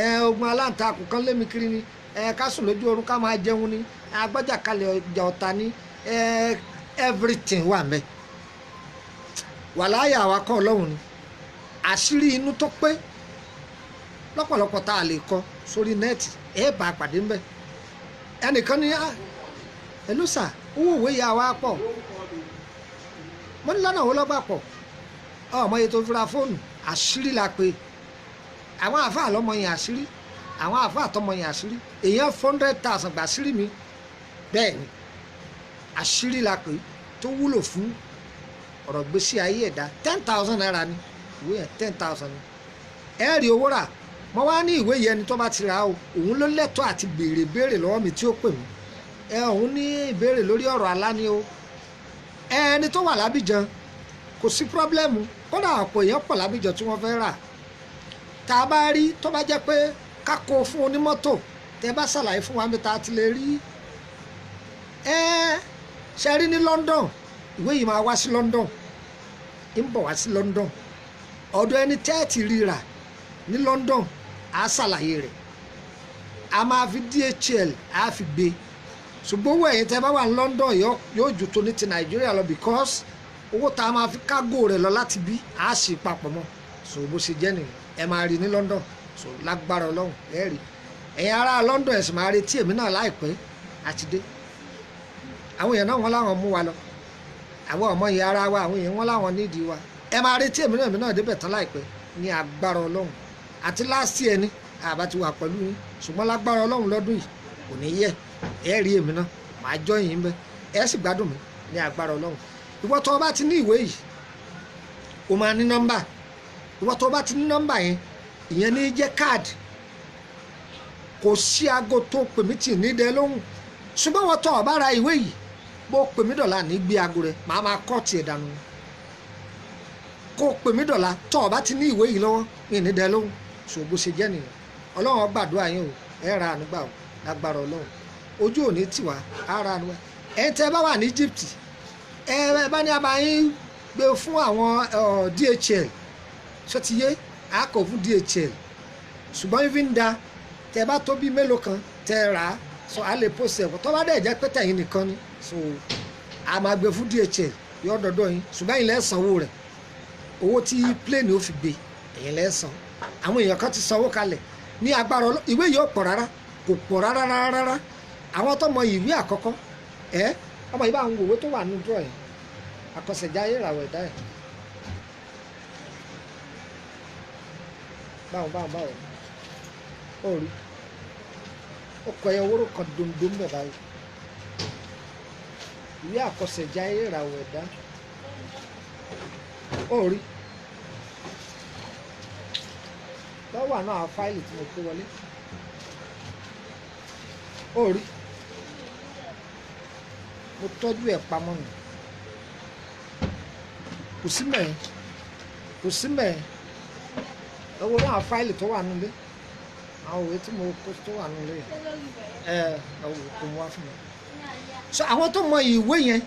Ẹ ogun aláǹtakùn kan lémi kiri ni, ẹ ká sùn lójú oorun ká máa jẹun ni, agbọ́jà kalẹ̀ ọjà ọ̀tá ni, ẹ everything wà mẹ́. Wàláyà àwa kọ́ Ọlọ́run ni àṣírí inú tó pé lọ́pọ̀lọpọ̀ tá a lè kọ sórí nẹ́ẹ̀tì, ẹ bá a pàdé ńbẹ̀. Ẹnìkan ní ẹlúsà owó òwe yà wá pọ̀, mo ní lọ́nà owó lọ́gbà pọ̀, ọmọ yìí tó fi ra fóònù, àṣírí la pé àwọn àáfàá lọ́mọ yẹn àṣírí, àwọn àáfàá tọmọ yẹn àṣírí, èèyàn 400,000 gbà àṣírí mi. Bẹ́ẹ̀ ni àṣírí la pé tó wúlò fún ọ̀rọ̀ gbèsè ayé ẹ̀dá. 10,000 naira ni ìwé yẹn, 10,000 ni ẹ rí owó rà. Mo wá ní ìwé yẹn ni tó bá ti rà o, òun ló lẹ́tọ̀ọ́ àti béèrè béèrè lọ́wọ́ mi tí ó pè mí. Ẹ òun ní ìbéèrè lórí ọ̀rọ̀ àlá ni o. Ẹni tó wà lábìjan kò sí pírọ́blẹ́mù, kódà ọ̀pọ̀ èèyàn pọ̀ lábìjan tí wọ́n fẹ́ rà. Tá a bá rí tó bá jẹ́ pé ká kó fún onímọ́tò, tẹ́ bá ṣàlàyé fún wa bí tá a ti lè rí. Ẹ ṣe rí ní London, ìwé yìí máa wá sí London, ń bọ̀ wá sí London. Ọ̀dọ̀ ẹni tẹ́ ẹ ti rí rà ní London á ṣàlàyé rẹ̀, a máa fi DHL á fi gbé. Ṣùgbọ́n owó ẹ̀yin tẹ́ bá wà ní London yóò ju tó ní ti Nàìjíríà lọ, because owó tá a máa fi kágò rẹ̀ lọ láti bí á sì papọ̀ mọ́. So bó ṣe jẹ́ nìyẹn, ẹ máa rí ní London. So lágbára Ọlọ́run ẹ rí. Ẹ̀yin ará London ẹ̀ sì máa retí èmi náà láìpẹ́ àti dé. Àwọn èèyàn náà wọ́n láwọn mú wa lọ, àwọn ọmọ yìí ara wa, àwọn èèyàn wọ́n láwọn nídìí wa. Ẹ máa retí èmi náà débẹ̀ tán láìpẹ́ ní agbára Ọlọ́run. Àti last year ni àbá ti wà pẹ̀lú yín, ṣùgbọ́n lágbára Ọlọ́run lọ́dún yìí kò ní yẹ. Ẹ rí èmi náà, màá jọ yín bẹ, ẹ sì gbádùn mi ní agbára Ọlọ́run. Ìwọ tó o bá ti ní ìwé yìí, o máa ní nọ́mbà. Ìwọ tó o bá ti ní nọ́mbà yẹn, ìyẹn ní jẹ́ káàdì. Kò sí aago tó pè mí tì ní dẹ lóhùn. Ṣùgbọ́n wọ́n tọ́ ọ̀bá ra ìwé yìí, bó pè mí dọ̀la ní gbé aago rẹ̀, màá máa kọ́ tiẹ̀ dànù. Kó pè mí dọ̀la tọ́ ọ̀bá ti ní ìwé yìí lọ́wọ́, mi ní dẹ lóhùn. Ṣògbó ṣe jẹ́ nìyẹn. Ọlọ́run ó gbàdúrà yín o, ẹ ra àánú gbà o lágbára Ọlọ́run. Ojú ò ní tiwa, á ra àánú gbà. Ẹ̀ ń tẹ́ bá wà ní Egypt, ẹ bá ní abayín gbé fún àwọn DHL, ṣó ti yé? A kò fún DHL, ṣùgbọ́n even da tẹ bá tó bí mélòó kan tẹ rà á, so a lè post ẹ̀. Tó bá dẹ̀ jẹ́ pé tẹ̀yìn nìkan ni, so a máa gbé fún DHL, yọ dọ́dọ̀ yín, ṣùgbọ́n ẹ̀yin lẹ́ sanwó rẹ̀. Owó tí plane ó fi gbé, ẹ̀yin lẹ́ san. Àwọn èèyàn kan ti sanwó kalẹ̀ ní agbára. Ìwé yìí ò pọ̀ rárá, kò pọ̀ rárá rárá rárá. Àwọn tó mọ ìwé àkọ́kọ́ ẹ, ọmọ yìí bá ń wòwe tó wà nínú dúró yẹn, àkọsẹ̀jáyé ìràwọ̀ ẹ̀dá ẹ̀. Báwo báwo báwo, ó rí ó kọ ẹ wóró kan dondo ń bẹ̀ báyìí. Ìwé àkọsẹ̀jáyé ìràwọ̀ ẹ̀dá, ó rí lọ́wọ́ àná àwọn fáìlì tí mo kó wọlé, ó rí mo tọ́jú ẹ̀ pamọ́ nù. Kò sí mẹ́ẹ̀, kò sí mẹ́ẹ̀. Lọ́wọ́ náà fáìlì tó wà nílé, àwọn òwe tí mo kó tó wà nílé ẹ ọwọ́ kò mú wá fún mi. So àwọn tó mọ ìwé yẹn,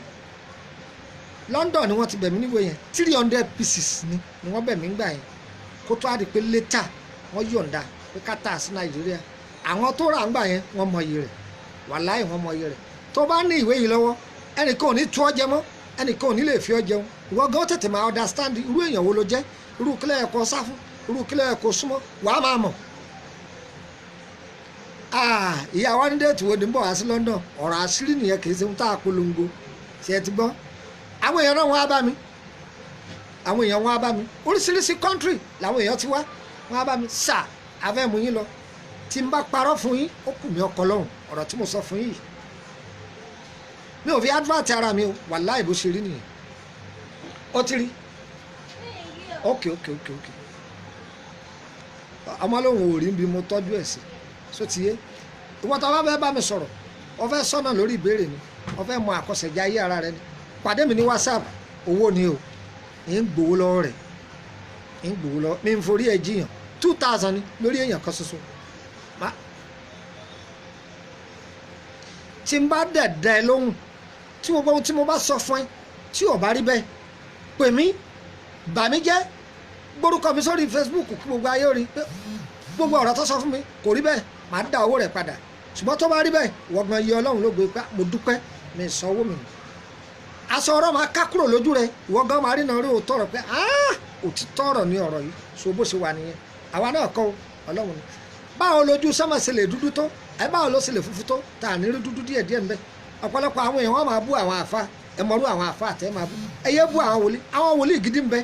London ni wọ́n ti bẹ̀ mí níwé yẹn. 300 pieces ni wọ́n bẹ̀ mí gbà yẹn, kó tó a di pé later wọ́n yọ̀ǹda pé ká tà sí Nàìjíríà. Àwọn tó rà ń gbà yẹn, wọ́n mọ iye rẹ̀, wàláì wọ́n mọ iye rẹ̀. Tó bá ní ìwé yìí lọ́wọ́, ẹnìkan ò ní tú ọ jẹ mọ́, ẹnìkan ò ní lè fi ọ jẹun. Ìwọ gan tètè máa understand irú èèyàn wo ló jẹ́, irú kílẹ̀ ẹ̀kọ́ sá fún, irú kílẹ̀ ẹ̀kọ́ súnmọ́, wàá máa mọ̀. Ìyá wa ní déètì wo ni ń bọ̀ wá sí London? Ọ̀rọ̀ àṣírí nìyẹn, kì í ṣe ohun tá a polongo. Ṣe é ti gbọ́? Àwọn èèyàn náà wọ́n á bá mi, àwọn èèyàn wọ́n á bá mi, oríṣiríṣi country làwọn èèyàn ti wá, wọ́n á bá mi sà afẹ́ mú yín lọ. Tí n bá parọ́ fún yín, ó kù mí ọkọ lọ́hùn. Ọ̀rọ̀ tí mo sọ fún yín yìí, mi ò fi advert ara mi o, wàláì bó ṣe rí nìyẹn. Ó ti rí. Ok, ọmọ lòun ò rí bí mo tọ́jú ẹ̀ sí. So ti yé ìwọ tó bá fẹ́ bá mi sọ̀rọ̀, o fẹ́ sọ́nà lórí ìbéèrè mi, o fẹ́ mọ àkọsẹ̀jayé ara rẹ ni, pàdé mi ní WhatsApp. Owó ni o, ń gbowó lọ́wọ́ rẹ̀, ń gbowó lọ́wọ́ mi, ń forí ẹ̀ jiyàn. 2000 ni lórí èèyàn kan ṣoṣo. Tí n bá dẹ̀ dá ẹ lóhùn, tí gbogbo ohun tí mo bá sọ fún ẹ tí ò bá rí bẹ́ẹ̀, pè mí, bà mí jẹ́, gbórúkọ mi sórí Facebook kí gbogbo ayé rí pé gbogbo ọ̀rọ̀ tó sọ fún mi kò rí bẹ́ẹ̀, màá dá owó rẹ̀ padà. Ṣùgbọ́n tó bá rí bẹ́ẹ̀, wọ́n yẹ Ọlọ́run lógo pé mo dúpẹ́ mi san owó mi nù. Aṣọ ọ̀rọ̀ máa ká kúrò lójú rẹ̀, ìwọ gan máa rí náà rí òótọ́ ọ̀rọ̀ pé òtítọ́ ọ̀rọ̀ ni ọ̀rọ̀ yìí. So bó ṣe wà nìyẹn. Àwa náà kọ́ Ọlọ́run ni. Báwo lójú sánmà ṣe lè dúdú tó, ẹ báwo ló ṣe lè funfun tó, tá à ní rí dúdú díẹ̀ díẹ̀ ńbẹ? Ọ̀pọ̀lọpọ̀ àwọn èèyàn wọn máa bú àwọn àfa, ẹ mọ̀rú àwọn àfa àtẹ máa bú, ẹ yé bú àwọn wòlíì. Àwọn wòlíì gidi ńbẹ,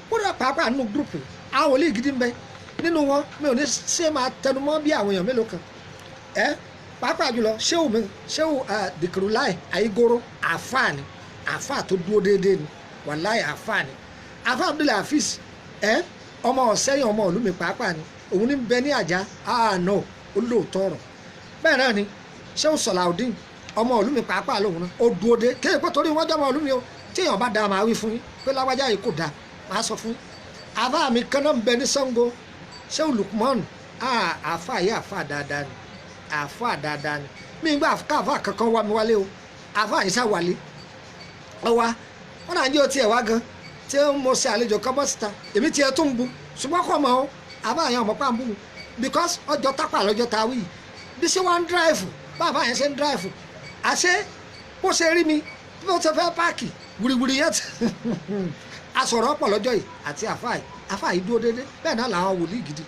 kódà pàápàá nínú gúrùpù àwọn wòlíì gidi ńbẹ nínú wọn. Mi ò ní ṣe máa tẹnumọ́ bí àwọn èèyàn mélòó kan ẹ, pàápàá jùlọ ṣéwù mi, ṣéwù Dìkìrúláì Àyígóró, àfa ni, àfa tó dúró déédéé ni, wàláì àfa ni. Àfa Abdul Hafiz, ẹ ọmọ ọ̀sẹ́yìn, ọmọ ìlú mi pàápàá ni, òun ní bẹ ní àjà àánú olóòótọ́ ọ̀rọ̀. Bẹ́ẹ̀ náà ni ṣéwù Sọ̀làudeen, ọmọ ìlú mi pàápàá lòun náà, ó dúró dé kéèyàn pé torí wọ́n jẹ́ ọmọ ìlú mi o. Tí èèyàn bá da, máa wí fún yín pé lágbájá yìí kò da, máa sọ fún yín. Àfa mi kan náà ń bẹ ní Ṣàngó, ṣéwù Lukman, àfa yìí àfa dáadáa ni, àfa dáadáa ni. Mi gbà káfa kankan wá mi wálé o, àfa yìí sá wálé ọwa wọn náà ń jẹ́ ọtí ẹ̀ wá gan tí mo ṣe àlejò kan bọ́ síta, èmi tiẹ̀ tó ń bu, ṣùgbọ́n kọ́ mọ́ o, àbá yẹn ọmọ pàǹbù mu because ọjọ́ tápà lọ́jọ́ ta wí bí ṣé wọ́n ń dráìfù, bàbá yẹn ṣe ń dráìfù, àṣé bó ṣe rí mi bí ó ṣe fẹ́ páàkì wùrìwùrì yẹn ti asọ̀rọ̀ ọ̀pọ̀ lọ́jọ́ yìí àti àfáà yìí. Àfáà yìí dúró déédéé. Bẹ́ẹ̀ náà làwọn wòlíì gidi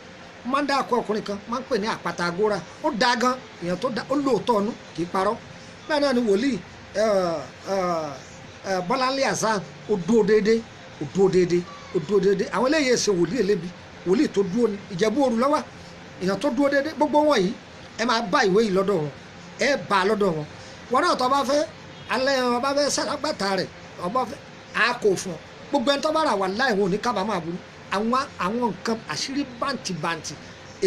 máa ń dá akọ ọkùnrin kan máa ń pè ní àpáta agóra, ó da gan, èèyàn tó da, ó lóòótọ́ ọ̀nù, kì í parọ́. Bẹ́ẹ̀ náà ni wòlíì Bọ́láńlé Hasan, ó dúró déédéé, ó dúró déédéé, ó dúró déédéé. Àwọn eléyìí ṣe wòlíì elébi, wòlíì tó dúró ni. Ìjẹ̀bú Òru lọ́wọ́, èèyàn tó dúró déédéé. Gbogbo wọn yìí, ẹ máa bá ìwé yìí lọ́dọ̀ wọn, ẹ bá a lọ́dọ̀ wọn. Wọn náà tó bá fẹ́ alẹ́ wọn bá fẹ́ sàlágbàtà rẹ̀, ọba fẹ́ a kò fún ọ. Gbogbo ẹni tó bá rà wà láì wọn ò ní kábàámọ̀ àbúrú. Àwọn nǹkan àṣírí bàǹtìbàǹtì,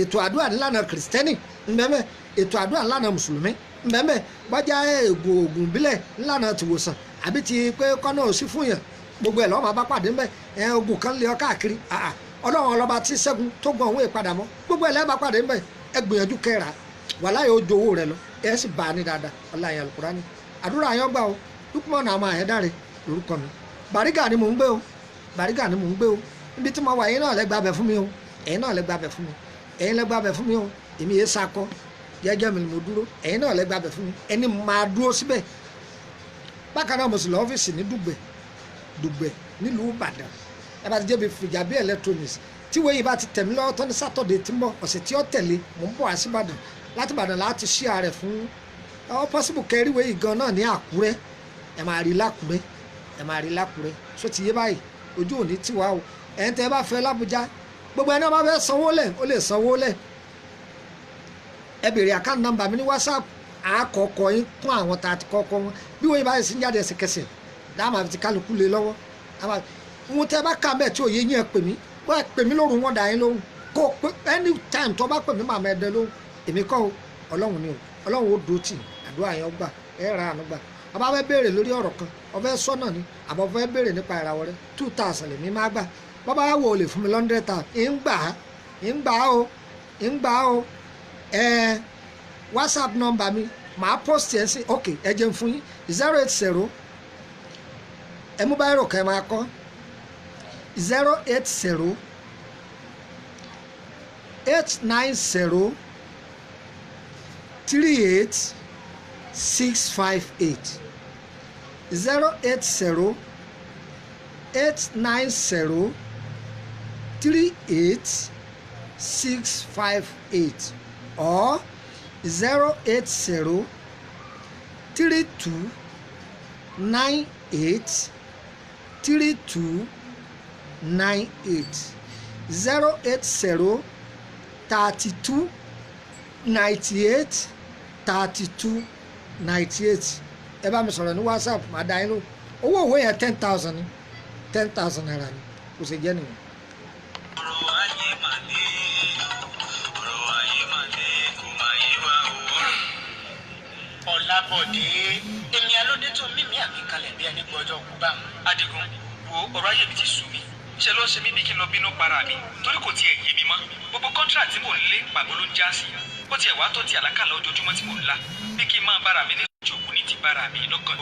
ètò àdúrà nílànà kìrìsìtẹ́nì ńbẹ́mẹ́. Ètò àdúrà ńlànà mùsùlùmí ńbẹ́ńbẹ́, bọ́jà ègò ògùn bílẹ̀ ńlànà tìwòsàn àbí ti pé kọ́nà òsì fún yàn, gbogbo ẹ̀ lọ́ọ́ máa bá pàdé ńbẹ́. Ẹ̀ ogun kan lé ọ káàkiri, ọlọ́run ọlọ́ba tí ṣẹ́gun tó gbọ́n òun ìpadà mọ́, gbogbo ẹ̀ lẹ́ẹ̀ bá pàdé ńbẹ́. Ẹ gbìyànjú kẹ́ra wàláyé, ó ju owó rẹ lọ, ẹ sì bá a ní dáadáa. Ọláyé Alukurani, àdúrà yẹn gbà o. Lukman àmọ́ Àyẹ̀dáre lórúkọ mi. Bàrígà ni mò ń gbé o, Bàrígà ni mò ń gbé o. Ibi tí mo wà yín náà lẹ́gbàá bẹ̀ fún mi o, ẹ̀yin náà lẹ́gbàá bẹ̀ fún mi, ẹ̀yin lẹ́gbàá bẹ̀ fún mi o. Èmi yé sakọ jẹ́jẹ́ mi ni mo dúró, ẹ̀yin náà lẹ́gbàá bẹ̀ fún mi, ẹni máa dúró síbẹ̀. Bákan náà mo sì lọ ọ́fíìsì ní Dùgbẹ̀, Dùgbẹ̀ nílùú Ìbàdàn. Ẹ bá ti jẹ́bi Fìjàbí Electronics, tí wọ́n yìí bá ti tẹ̀mí lọ́wọ́ tán ní Sátọ̀dẹ̀ tí ń bọ̀, ọ̀sẹ̀ tí ó tẹ̀lé, mò ń bọ̀ wá sí Ìbàdàn. Láti Ìbàdàn láti ṣí ààrẹ fún ọ pọ́sibù kẹríwé yìí gan náà ní Àkúrẹ́. Ẹ máa rí lákúrẹ́, ẹ máa rí lákúrẹ́. Só ti yé báyìí? Ojú òní tiwa o. Ẹ̀ ń tẹ́ ẹ bá fẹ́ l'Ábújá, gbogbo ẹni bá fẹ́ sanwó lẹ̀, ó lè sanwó lẹ̀. Ẹ béèrè account number mi ní WhatsApp, àkọ́kọ́ yín kún àwọn tá a ti kọ́kọ́ wọn. Bí wọ́n yìí bá ṣe ń jáde ẹsẹ̀kẹsẹ̀ dáhùn àti kálukú lé lọ́wọ́. Ohun tẹ́ bá kà bẹ́ẹ̀ tí òye yín, ẹ pè mí. Wọ́n ẹ pè mí lóru, wọn dà yín lóhùn. Kó pé anytime tó bá pè mí, màmá ẹ dẹ lóhùn. Èmi kọ́ o, ọlọ́run ni o. Ọlọ́run ó dó tì, àdúrà yẹn gbà, ẹ ra àánú gbà. Ọba fẹ́ béèrè lórí ọ̀rọ̀ kan, ọfẹ́ sọ́nà ni, àbọ̀ fẹ́ béèrè nípa ìràwọ̀ rẹ, 2,000 lèmi máa gbà. Bàbá wo lè fún mi 100,000, ń gbà á, ń gbà á o, ń gbà á o. Ẹ WhatsApp number mi, màá post ẹ sí. Ok, ẹ jẹun fún yín, 080. Ẹ mú báyìí rò kẹ́ ẹ máa kọ́: 08089038658, 08089038658, or 08032983298, 08032983298. Ẹ bá mi sọ̀rọ̀ ní WhatsApp, máa dá yín lóhùn. Owó òwe yẹn 10,000 ni, ₦10,000 ni. Kò sì jẹ́ nìyẹn. Ọ̀rọ̀ ayé mà lé, ọ̀rọ̀ ayé mà lé, kò má yé wa o. Ọ̀làbọ̀dé, èmi alóde tó mímí àkíkalẹ̀ bí ẹni gbọ́jọ́ kú bá wọn. Adigun, wo, ọ̀rọ̀ ayé mi ti sú mi. Ṣe ló ń ṣe mí bí kí n lọ bínú para mi, torí kò tiẹ̀ yé mi mọ́. Gbogbo contract tí mò ń lé, pàbó ló ń já sí. Ó tiẹ̀ wá tó ti àlákàlà ojoojúmọ́ tí mò ń lá, bí kí n máa bára mi ní ìjòkó ní ti bára mi lọ́kàn.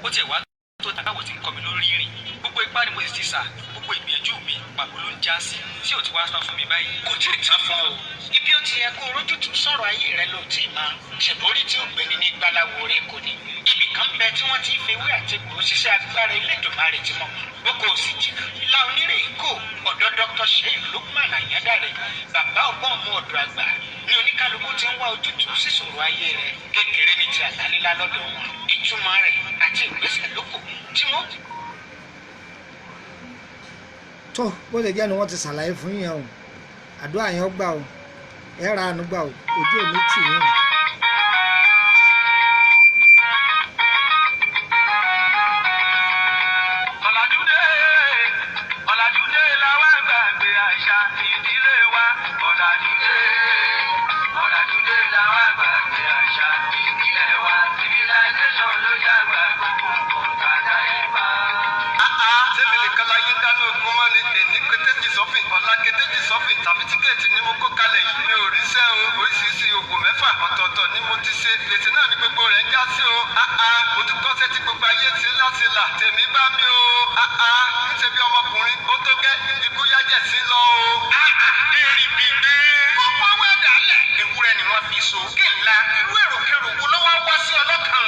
Ó tiẹ̀ wá tó tàbáwò tí ń kọ́ mi lórí rìn. Gbogbo ipá ni mo sì ti sà, gbogbo ìgbìyànjú mi, pàbó ló ń já sí. Tí ò ti wá tán fún mi báyìí? Kò tí ì tán fún ọ. Ibi ó ti yẹ kó rójútùú sọ̀rọ̀ ayé rẹ ló tí ì máa ṣèbórí tí ó gbéni ní gbáláwo rẹ kò ní. Ibì kan bẹ tí wọ́n ti ń fewé àti egbò ṣiṣẹ́ agbára Elédùmarè tí mọ̀ boko ò sì jìnnà ìlà onírè kò ọ̀dọ̀ Dr. Sheikh Lukman Ayandare, bàbá ọgbọ́n ọmọ ọ̀dọ̀ àgbà ní oníkálukú ti ń wá ojútùú síṣòro ayé rẹ. Kékeré ní ti àlálílá lọ́dọ̀ wọn, ìtumọ̀ rẹ̀ àti ìgbésẹ̀ lóko tí wọ́n Tó bó ṣe jẹ́ ni wọ́n ti ṣàlàyé fún yẹn o. Àdúrà yẹn gbà o, ẹ ra àánú gbà o, ojú òní tì yín o. Ọ̀làjúdé, ọ̀làjúdé làwa gbàgbé àṣà ìdílé wa. Ọ̀làjúdé, ọ̀làjúdé làwa gbàgbé àṣà ìdílé wa. Civilization ló yàgbà gbogbo nǹkan àdáyébá. Sẹ́mi nìkan láyé ń dáná ogun mọ́ ni? Èní kétéjì sọ́fìn, ọ̀la kétéjì sọ́fìn, tàbí tíkẹ́ẹ̀tì ni mo kó kalẹ̀ yìí. Mi ò ríṣẹ́ o. Oríṣiríṣi oògùn mẹ́fà ọ̀tọ̀ọ̀tọ̀ ni mo ti ṣe. Gbèsè náà ni gbogbo rẹ̀ ń já sí o. Áá, mo tún kọ́ṣẹ́ tí gbogbo ayé ti láti là. Tèmi bá mi o. Áá, ń ṣe bí ọmọkùnrin ó tó gẹ́, ikú yájẹ̀ sí lọ o. Èrì gbígbé. Gbogbo owó ẹ̀dá lẹ̀. Ewúrẹ́ ni wọ́n fi so. Kí ńlá irú èròkèrò wo ló wá wá sí ọlọ́kàn?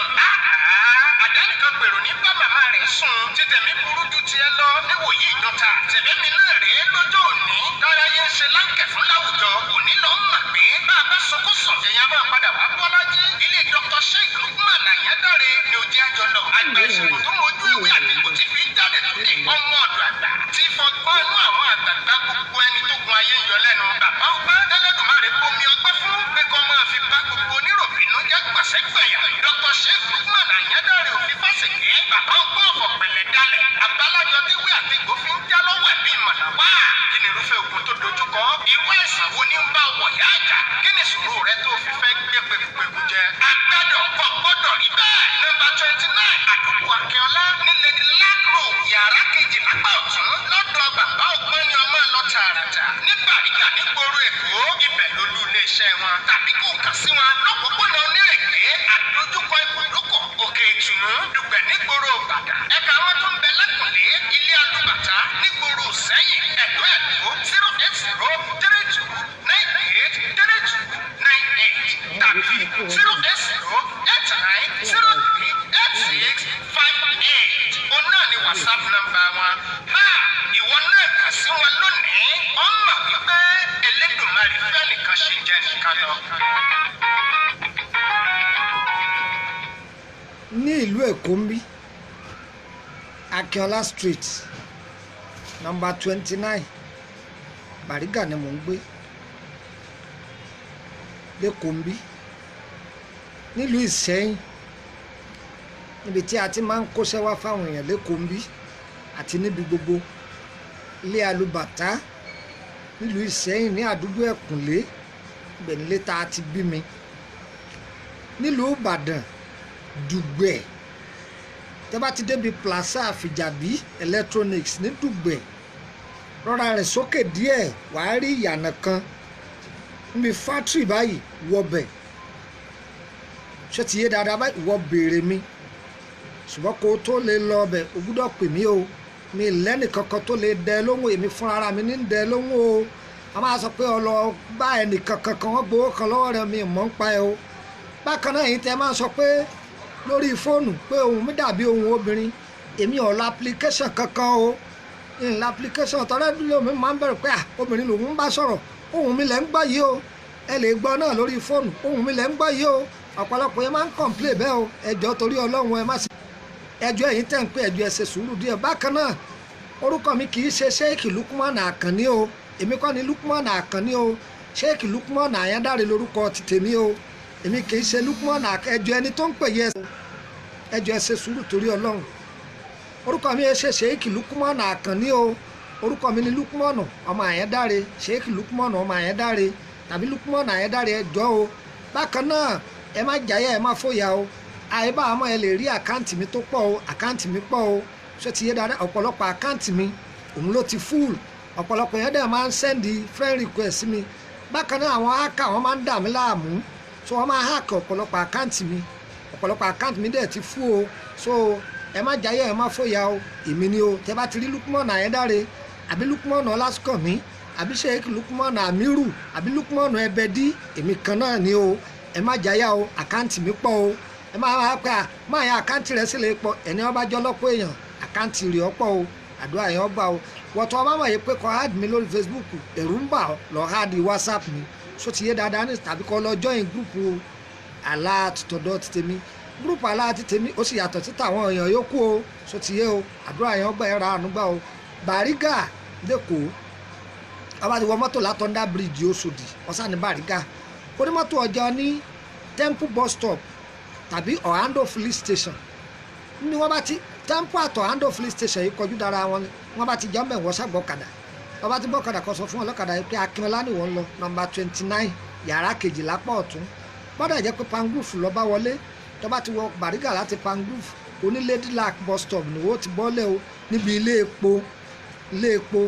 Àdánìkan gbèrò ní bá màmá rẹ̀ sùn. Títẹ̀mí burú ju tiẹ̀ lọ níwòyí ìjọta. Tẹ̀lé mi náà rèé lọ́jọ́ òní. Táráyé ń ṣe láǹkẹ̀ fún láwùjọ. Òní lọ ń mọ̀ pé bá a bá sọkún sùn, èèyàn máa padà wá bọ́lájí. Ilé Dr. Sheikh Lukman Ayandare ni òjì àjọ lọ. Àgbà ìṣègùn tó mojú ewé àtẹ̀kù tí fi ń jáde lóde. Ọmọ ọ̀dọ̀ àgbà tí fọgbọ́n inú àwọn àgbààgbà gbogbo ẹni tó gun ayé ń yọ lẹ́nu. Bàbá ọgbọ́n Ẹlẹ́dùmarè bomi ọgbẹ́ fún pé kọ́ máa fi bá gbogbo oníròbìnú jẹ́ gbàsẹ́gbẹ̀yà. Dr. Sheikh Lukman Ayandare ò fi fásitì. Bàbá ọgbọ́n ọ̀fọ̀ pẹ̀lẹ́ dalẹ̀. Àbálájọ déwé àtẹ̀gbò fi ń já lọ́wọ́ ẹ̀mí ìmọ̀nà wá. Kí ni irúfẹ́ ogun tó dojúkọ? Irú àìsàn wo ni ń bá wọ̀ yá àjà? Kí ni sùúrù rẹ tó fi fẹ́ gbé pé Lápá ọ̀tún lọ́dọ̀ bàbá ọgbọ́n ni ọmọ lọ tààràtà. Ní Bàrígà nígboro Èkó, ibẹ̀ lolú iléeṣẹ́ wọn. Tàbí kó kàn sí wọn lọ́pọ̀pọ̀nà Onírèké, àdójúkọ ibùdókọ̀ Òkè Ìtùnú, Dùgbẹ̀ nígboro Ìbàdàn. Ẹ̀ka wọn tún bẹ lẹ́kùnlé ilé Alúbàtà nígboro Sẹ́yìn, Ẹ̀dó Ẹ̀dó 08032983298 tàbí 08089038658. Òun náà ni WhatsApp nọ́mbà wọn. Ha! Ìwọ náà kà sí wọn lónìí. Ó mọ̀ wípé Elédùmarè fẹ́ nìkan ṣe jẹ́ nìkan lọ. Ní ìlú Èkó ń bí, Akínọlá Street, nọ́mbà 29, Bàrígà ni mò ń gbé lẹ́kọ̀ọ́ ń bí. Nílùú Ìsẹ́yìn, níbi tí a ti máa ń kóṣẹ́ wá fáwọn èèyàn lẹ́kọ̀ọ́ ń bí àti níbi gbogbo, ilé Alùbàtà nílùú Ìsẹ́yìn ní àdúgbò Ẹ̀kúnlé, ibẹ̀ nílé tá a ti bí mi. Nílùú Ìbàdàn, Dùgbẹ̀, tẹ́ bá ti débi Plaza Àfìjàbí Electronics ní Dùgbẹ̀, rọra rìn sókè díẹ̀, wàá rí ìyànà kan níbi fátìrì báyìí, wọbẹ̀. Ṣé ti yé dáadáa báyìí? Wọ béèrè mi, ṣùgbọ́n kó o tó lè lọ ọbẹ̀, o gbúdọ̀ pè mí o. Mi lẹ́nì kankan tó lè dẹ lóhùn, èmi fúnra mi ní dẹ lóhùn o. A máa sọ pé ọ lọ bá ẹnì kankan kan, wọ́n gbowó kan lọ́wọ́ rẹ, mi mọ̀ ń pa ẹ o. Bákan náà, yìí tẹ máa sọ pé lórí fóònù pé ohùn mi dàbí ohùn obìnrin, èmi ò lọ application kankan o, ìlà application tọ́lá dúró. Mi máa ń bẹ̀rù pé obìnrin lòun ń bá sọ̀rọ̀. Ohùn mi lẹ́ ń gbọ́ yìí o, ẹ lè gbọ́ náà lórí fóònù, ohùn mi lẹ́ ń gbọ́ yìí o. Ọ̀pọ̀lọpọ̀ yẹn máa ń complain bẹ́ẹ̀ o. Ẹ jọ̀ọ́, torí Ọlọ́run, ẹ má ṣe ẹjọ́. Ẹ̀yin tẹ̀ ń pé ẹjọ́, ẹ ṣe sùúrù díẹ̀. Bákan náà, orúkọ mi kì í ṣe Sheikh Lukman Àkànní o. Èmi kọ́ ni Lukman Àkànní o. Sheikh Lukman Àyándárè lórúkọ ti tèmi o. Èmi kì í ṣe Lukman Àkànní. Ẹjọ́, ẹni tó ń pè yẹ, ẹjọ́, ẹ ṣe sùúrù torí Ọlọ́run. Orúkọ mi ẹ ṣe Sheikh Lukman Àkànní o. Orúkọ mi ni Lukman ọmọ Àyándárè, Sheikh Lukman ọmọ Àyándárè tàbí Lukman Àyándárè, ẹjọ́ o. Bákan náà, ẹ má jáyà, ẹ má fòyà o. Àìbá àmọ́ ẹ lè rí account mi tó pọ̀ o. Account mi pọ̀ o. Ṣé ti yé dáadáa? Ọ̀pọ̀lọpọ̀ account mi òun ló ti full. Ọ̀pọ̀lọpọ̀ yẹn dẹ̀ máa ń send friend request sí mi. Bákan náà, àwọn hacker, wọ́n máa ń dà mí láàmú, so wọ́n máa hack ọ̀pọ̀lọpọ̀ account mi. Ọ̀pọ̀lọpọ̀ account mi dẹ̀ ti full o. So ẹ má jáyà, ẹ má fòyà o. Èmi ni o. Tẹ bá ti rí Lukman Àyẹ́dáre àbí Lukman Ọlásùnkànmí àbí Sheikh Lukman Amiru àbí Lukman Ẹbẹdí, èmi kan náà ni o. Ẹ má jáyà o. Account mi pọ̀ o. Ẹ máa máa pẹ́ à máa yan account rẹ̀ sílẹ̀ pọ̀. Ẹni ọba jọ lọ́pọ̀ èèyàn, account rẹ̀ ọ̀pọ̀ o. Àdúrà yẹn ọgbà o. Wọ́tọ̀ ọba mọ̀ yìí pé kọ́ add mi lórí Facebook, ẹ̀rù ń bà ọ́, lọ add WhatsApp mi. So ti yé dáadáa ní tàbí kọ́ lọ join group àlá tọ̀dọ̀ ti tèmi. Group àlá ti tèmi, ó sì yàtọ̀ sí tàwọn èèyàn yòókù o. So ti yé o. Àdúrà yẹn ọgbà, ẹ̀ ra àánú gbà o. Bàrígà lẹ́kọ̀ọ́, ọba ti wọ mọ́tò látọ̀ndà bíríìjì Òṣòdì, ọ̀sán ní Bàrígà, onímọ́tò ọjọ́ ní Temple bus stop tàbí Orlando Police Station ní. Wọ́n bá ti Temple àti Orlando Police Station yìí kọjú dára wọn. Wọ́n bá ti jọ́ mẹ́wọ́ sàgbọ́kadà. Wọ́n bá ti bọ́kadà, kó sọ fún ọlọ́kadà yìí pé Akínọlá ni wọ́n lọ, nọ́mbà 29, yàrá 12 pọ̀ ọ̀tún. Bọ́dà jẹ́ pé Pangrove lọ bá wọlé, tó bá ti wọ Bàrígà láti Pangrove, onílédìlák bus stop ni wọ́n ti bọ́lẹ̀ o, níbi ilé epo. Ilé epo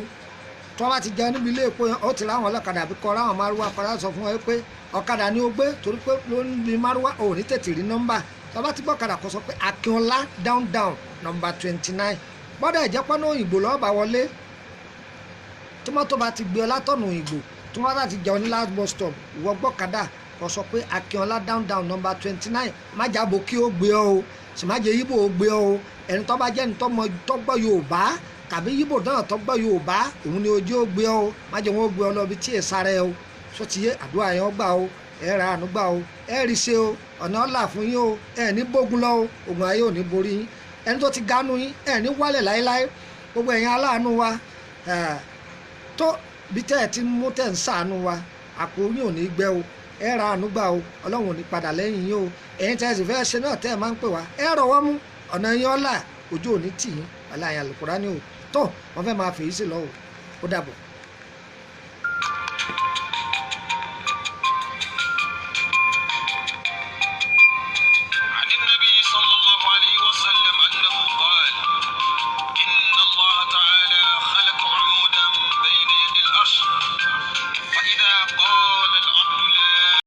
tó bá ti jẹun níbi ilé epo yẹn, ó ti ráwọn ọlọ́kadà àbí kọ́ ráwọn márúwá kọ́ra. Sọ fún wọn pé ọ̀kadà ni ó gbé, torí pé ló ń bi márúwá ò ní tètè rí nọ́mbà. Tó bá ti gbọ́ ọ̀kadà, kó sọ pé Akínọlá down down, nọ́mbà 29. Bọ́dà ìjẹ́pọ́nà òyìnbó lọ́ọ́ bá wọlé, tomato bá ti gbé ọ látọ̀nà òyìnbó, tomato ti jẹun ní last bus stop, ìwọ gbọ́kadà, kó sọ pé Akínọlá down down, nọ́mbà 29. Májàbò kí ó gbé ọ o, sì má jẹ́ yíbò ó gbé ọ o. Ẹni tó bá jẹ́ ẹni tó gbọ́ Yorùbá tàbí yíbò náà tó gbọ́ Yorùbá, òun ni ojú ó gbé ọ o. Má jẹ́ wọn ó gbé ọ lọ bí tí èsà rẹ o. Sọ ti yé? Àdúrà yẹn ó gbà o. Ẹ ra àánú gbà o. Ẹ rí ṣe o. Ọ̀nà ọ̀là fún yín o. Ẹ ní bógun lọ o. Ògùn ayé ò ní borí yín. Ẹni tó ti ganu yín, ẹ ní wálẹ̀ láéláé. Gbogbo ẹ̀yin aláàánú wa tó bí tẹ́ ẹ ti mú tẹ́ ń ṣàánú wa, àpò yín ò ní gbẹ o. Ẹ ra àánú gbà o. Ọlọ́run ò ní padà lẹ́yìn yín o. Ẹ̀yin tẹ́ ẹ sì fẹ́ ṣe náà, tẹ́ ẹ máa ń pè wá, ẹ rọwọ́ mú, ọ̀nà yín ọ̀la, ojú ò ní tì yín. Ọ̀la àyàn Àlùkùránì o. Tó wọ́n fẹ́ máa fèyí sí lọ o. Ó dàbọ̀.